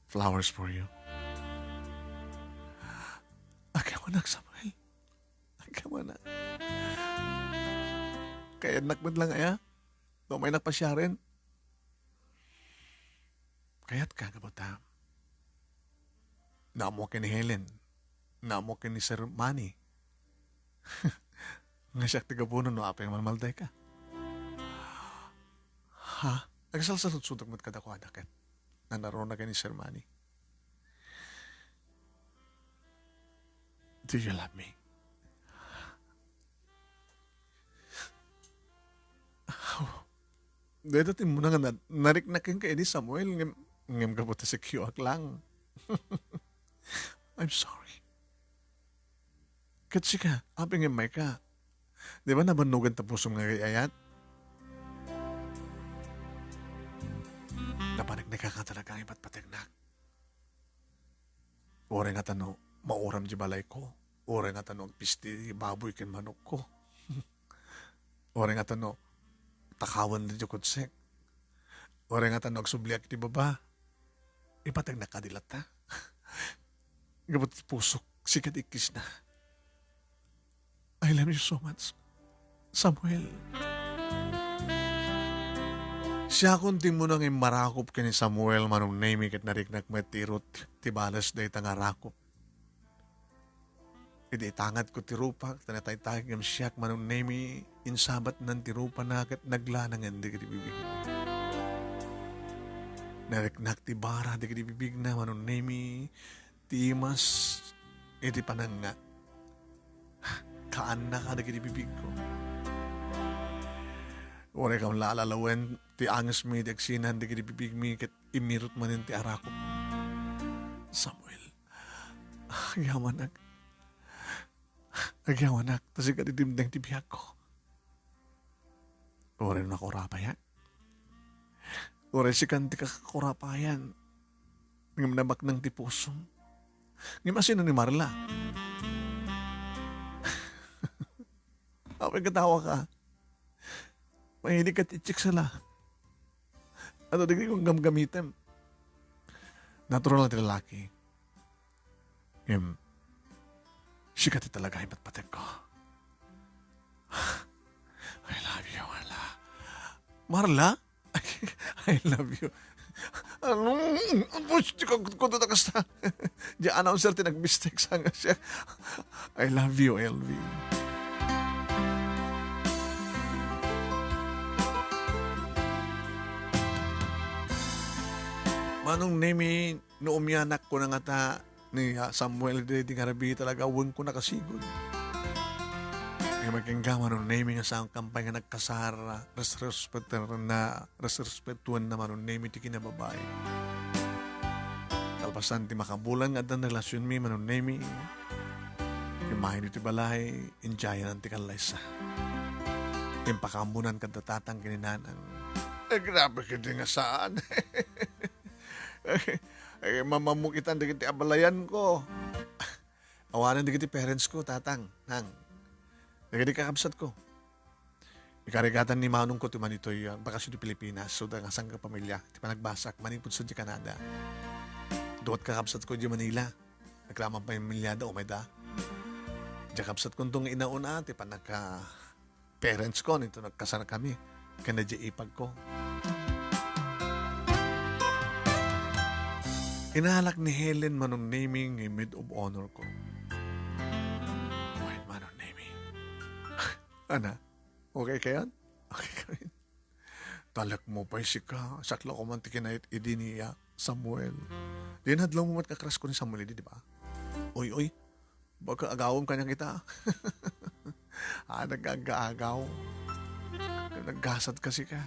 Flowers for you. Agyaman, Samuel. Agyaman. Kayatnak met lang aya? No, may napasiaren? Kayatka, gapu ta naammoak ken ni Helen. Naammoak ken ni Sir Manny. Nga siak ti gapunon no apay nga malmaldayka. Ha? Agsalsaludsodak met kadakuada ket nanaruna ken ni Sir Manny. Do you love me? Dayta timmuna nga na-, nariknak kenka idi, Samuel, ngem, ngem gapu ta sikyoak lang. I'm sorry. Ket sika, apay ngem mayka? Di ba nabannogan ta pusom nga agay-ayat? Napaneknekak nga talaga nga ipatpateknak. Uray ngata no mauram di balayko, uray ngata no agpisti di baboy ken manokko, uray ngata no takawan di kotsek, uray ngata no agsubliak iti baba, ipateknak kadi latta? Gapu ti pusok, sika ti ikkisna. I love you so much, Samuel. Siakon timmuna nga immarakop ken ni Samuel, Manong Nemi, ket nariknak met ti irut ti bales dayta nga rakop. Idi itangadko ti rupak, ta nataytay ngem siak, Manong Nemi, insabatnan ti rupana ket naglanangen dagiti bibig. Nariknak ti bara dagiti bibigna, Manong Nemi, ti imas iti panangnga. Kaannaka dagiti bibigko. Uray kam la alalawen ti angesmi, ti agsinan dagiti bibigmi, ket immirut manen ti arakop. Samuel, agyamanak. Agyamanak, ta sika ti dimdeng ti biagko. Uray no nakurapayak. Uray sikan ti kakurapayan. Ngem nabaknang ti pusom. Ngem asino ni Marla? Apay, katawa ka. Mahilig ka ti chick sala. Ano, dagiti kong gamgamitem. Natural na ti lalaki. Em, sika ti talaga ipatpatek ko. I love you, Marla. Marla? I love you. Ano? Push, di ko, ko, ko, kasta. Di announcer ti nagbistek sa nga siya. I love you, L V. Manong Nemi, no umianak ko na ngata ni, ah, Samuel, di, di nga rabii talaga, wen ko nakasigud. Nga maikengga, Manong Nemi, nga saan kampay nga nagkasar, resrespetuan na, resrespetuan na, Manong Nemi, ti kinababae. Kalpasan ti makabulan nga addan relasionmi, Manong Nemi, imahin iti balay, injayanan ti kallaysa. Impakaammonan kadda tatang ken ni nanang. Eh, grabe kadi nga saan. Ay, mamamukitan dagiti abalayan ko. Awanen dagiti parents ko, tatang, nang. Dagiti kakabsat ko. Ikarigatan ni manong ko ti manitoy, ah, bakasyon ti Pilipinas, so, da nga sangga pamilya, ti panagbasak, manipud sa di Canada. Duat kakabsat ko di Manila. Naglaman pamilya da, umay da. Di kakabsat ko nga inauna, ti panagka-, parents ko, nito nagkasar kami. Ken na di ipag ko. Inalak ni Helen, Manong Nemi, nga maid of honor ko. Wait, Manong Nemi. Ana, okay kayon? Okay kayon? Talek mo pay sika, sakla ko man ti kinayat idi ni, ah, Samuel. Di nadlaw mo met nga crush ko ni Samuel idi, di ba? Oy, oy, baka agawem kaniak ita. Ah, nag-agaagaw. Naggasat kasi ka.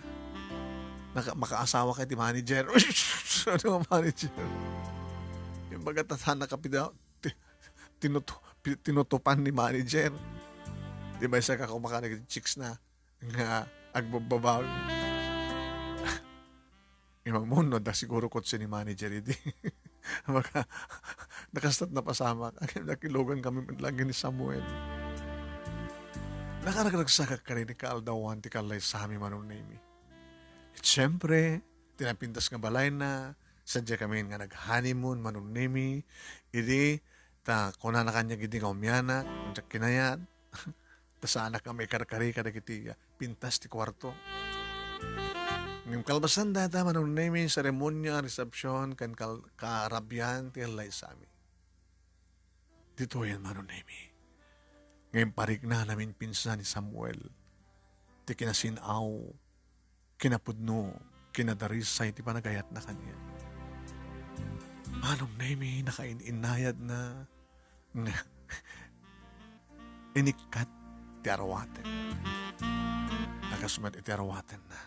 Naka-, makaasawa ka ti manager. Ano nga manager? Yung baga tatana ka pida-, ti-, tinutu-, pi-, tinutupan ni manager. Di ba, isa ka kumakain chicks na nga agbababag. Imamon, no, da siguro kotse ni manager idi. Maka, nakastat na pasamak. Ang nakilogan kami man lagi ni Samuel. Nakaragragsak kari ni kaaldawan ti kalay sami, Manong Nemi. Siyempre, ti napintas nga balay na, sadya kami nga nag-honeymoon, Manong Nemi. Idi, ta, kunana kanya gidi nga umianak, kung kinayat. Ta saanak nga maikarkari kadagiti pintas ti kuarto. Ngem kalpasan dayta, Manong Nemi, seremonia, resepsiyon, ken kal-, kaarabian ti laysami. Ditoyen, Manong Nemi, nga imparikna namin pinsan ni Samuel ti kinasin-aw, kinapudno, kinadarisay ti panagayatna kaniak. Manong Nemi, nakain-innayadna nga inikkat ti arwaten. A kas met iti arwatenna,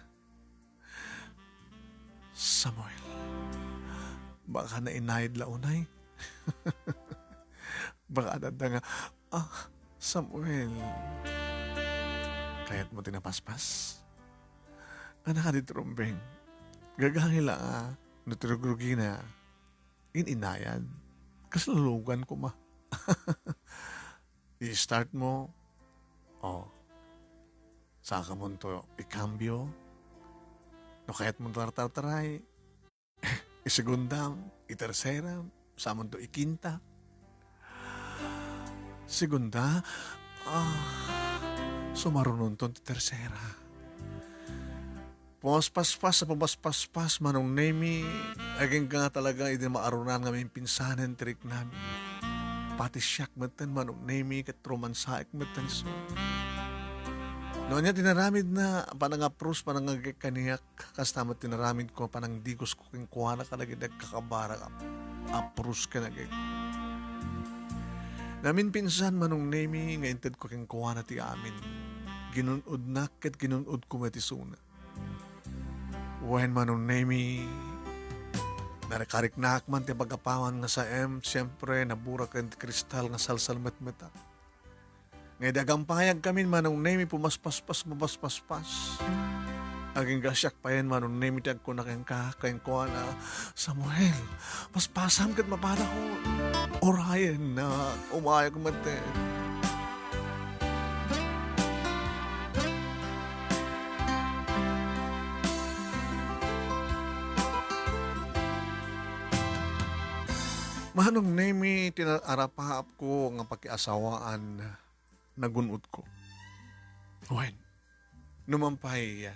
"Samuel, baka nainayad la unay?" Baka adda nga, "Ah, Samuel, kayatmo ti napaspas?" Anak a di trumbeng, gagangay la a no ti rugrugina, in-inayad. Kasla lugan koma. I-start mo, o, saka monto ikambio. No kayatmo tartartaray, isegundam, iterseram, sa monto ikinta. Segunda, ah, sumarunonton ti tersera. Pumaspaspas a pumaspaspas, Manong Nemi, agingga nga talaga idi maarunan nga maipinsanen ti riknami. Pati siak metten, Manong Nemi, ket romansaek metten isu. No ania ti naramidna, panangaprus, panangagek kaniak, kasta met ti naramidko, panangdigosko kenkuana kadagiti agkakabarak, ap-, aprus ken agek. Namimpinsan, Manong Nemi, nga intedko kenkuana ti amin. Ginun-odnak ket ginun-odko met isuna. Wen, Manong Nemi, narikariknaak man ti pagapawan nga saem, siempre, naburak ken ti kristal nga salsalmetmetak. Nga idi agampayagkamin, Manong Nemi, pumaspaspas, pumaspaspas. Agingga siak payen, Manong Nemi, ti agkuna kenka, kenkuana, "Samuel, paspasam ket mapadakon." Urayen na, umayag metten. Manong Nemi, ti na-, arapaapko nga pakiasawaan, nagun-otko. Wen, numan pay,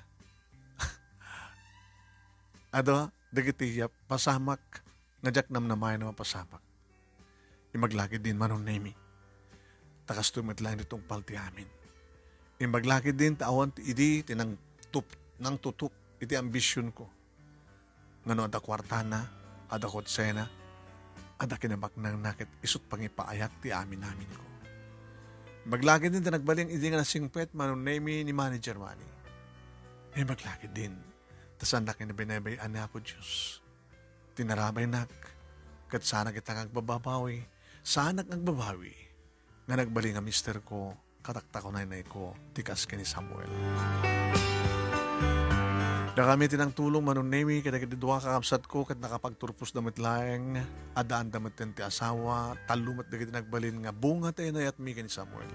adu dagiti, ah, pasamak nga diak namnamayan a mapasamak. Imbag la ketdin, Manong Nemi, ta kastoy met laeng ti tungpal ti amin. Imbag la ketdin ta awan ti idi ti nangtup-, nangtutup iti ambisionko. Nga no adda kuartana, adda kotsena, adda kinabaknangna ket isut' pangipaayak ti amin-aminko. Imbag la ketdin ta nagbalin idi nga nasingpet, Manong Nemi, ni Manager Manny. Imbag la ketdin ta saannak nga binabay-an ni Apo Dios ti narabaynak, ket saanak ita nga agbababawi, saanak nga agbabawi nga nagbalin nga misterko, kataktakunaynayko ti kas ken ni Samuel. Dakami ti nangtulong, Manong Nemi, kadagiti dua a kakabsatko ket nakapagturposda met laeng, addaanda metten ti asawa, tallo met dagiti nagbalin nga bunga ti inayatmi ken ni Samuel.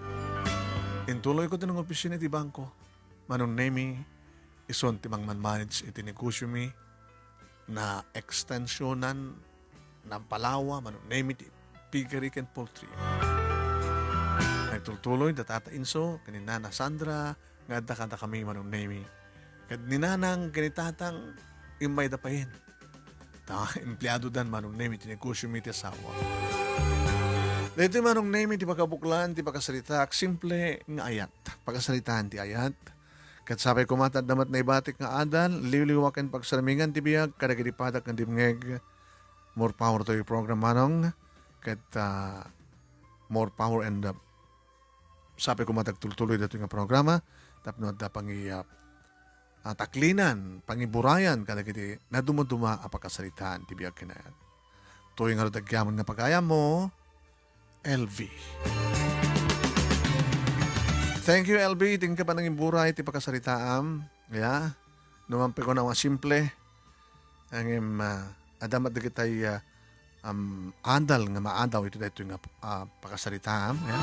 Intuloyko ti nangopisina iti bangko. Manong Nemi, isun ti mangmanmanage iti negosiomi, na-extensionan, nampalawa, Manong Nemi, ti piggery ken poultry. Nagtultuloy da Tata Inso ken ni Nana Sandra nga adda kadakami, Manong Nemi. Ket ni Nanang ken ni Tatang, immayda payen. Ta empleadodan, Manong Nemi, ti negosiomi ti asawa. Daytoy, Manong Nemi, ti pakabuklan ti pakasaritaak, simple nga ayat. Pakasaritaan ti ayat. Ket sapay koma ta adda met naibatik nga adal, liwliwa ken pagsarmingan ti biag kadagiti padak nga dimngeg. More power to your program, Manong. Ket, ah, more power and, ah, sapay koma ta agtultuloy daytoy nga programa tapno adda pangi-, ah, ah, taklinan, pangiburayan kadagiti nadumaduma a pakasaritaan ti biag ken ayat. Toy ngarud agyamanen nga pagayammo, L V. Thank you, L V. Thank you panangiburay ti pakasaritaam. Ya. Numan pay kuna nga simple. Ngem, ah, adda met dagiti, ah, um, adal nga maadaw iti daytoy nga, ah, pakasaritaam. Ya.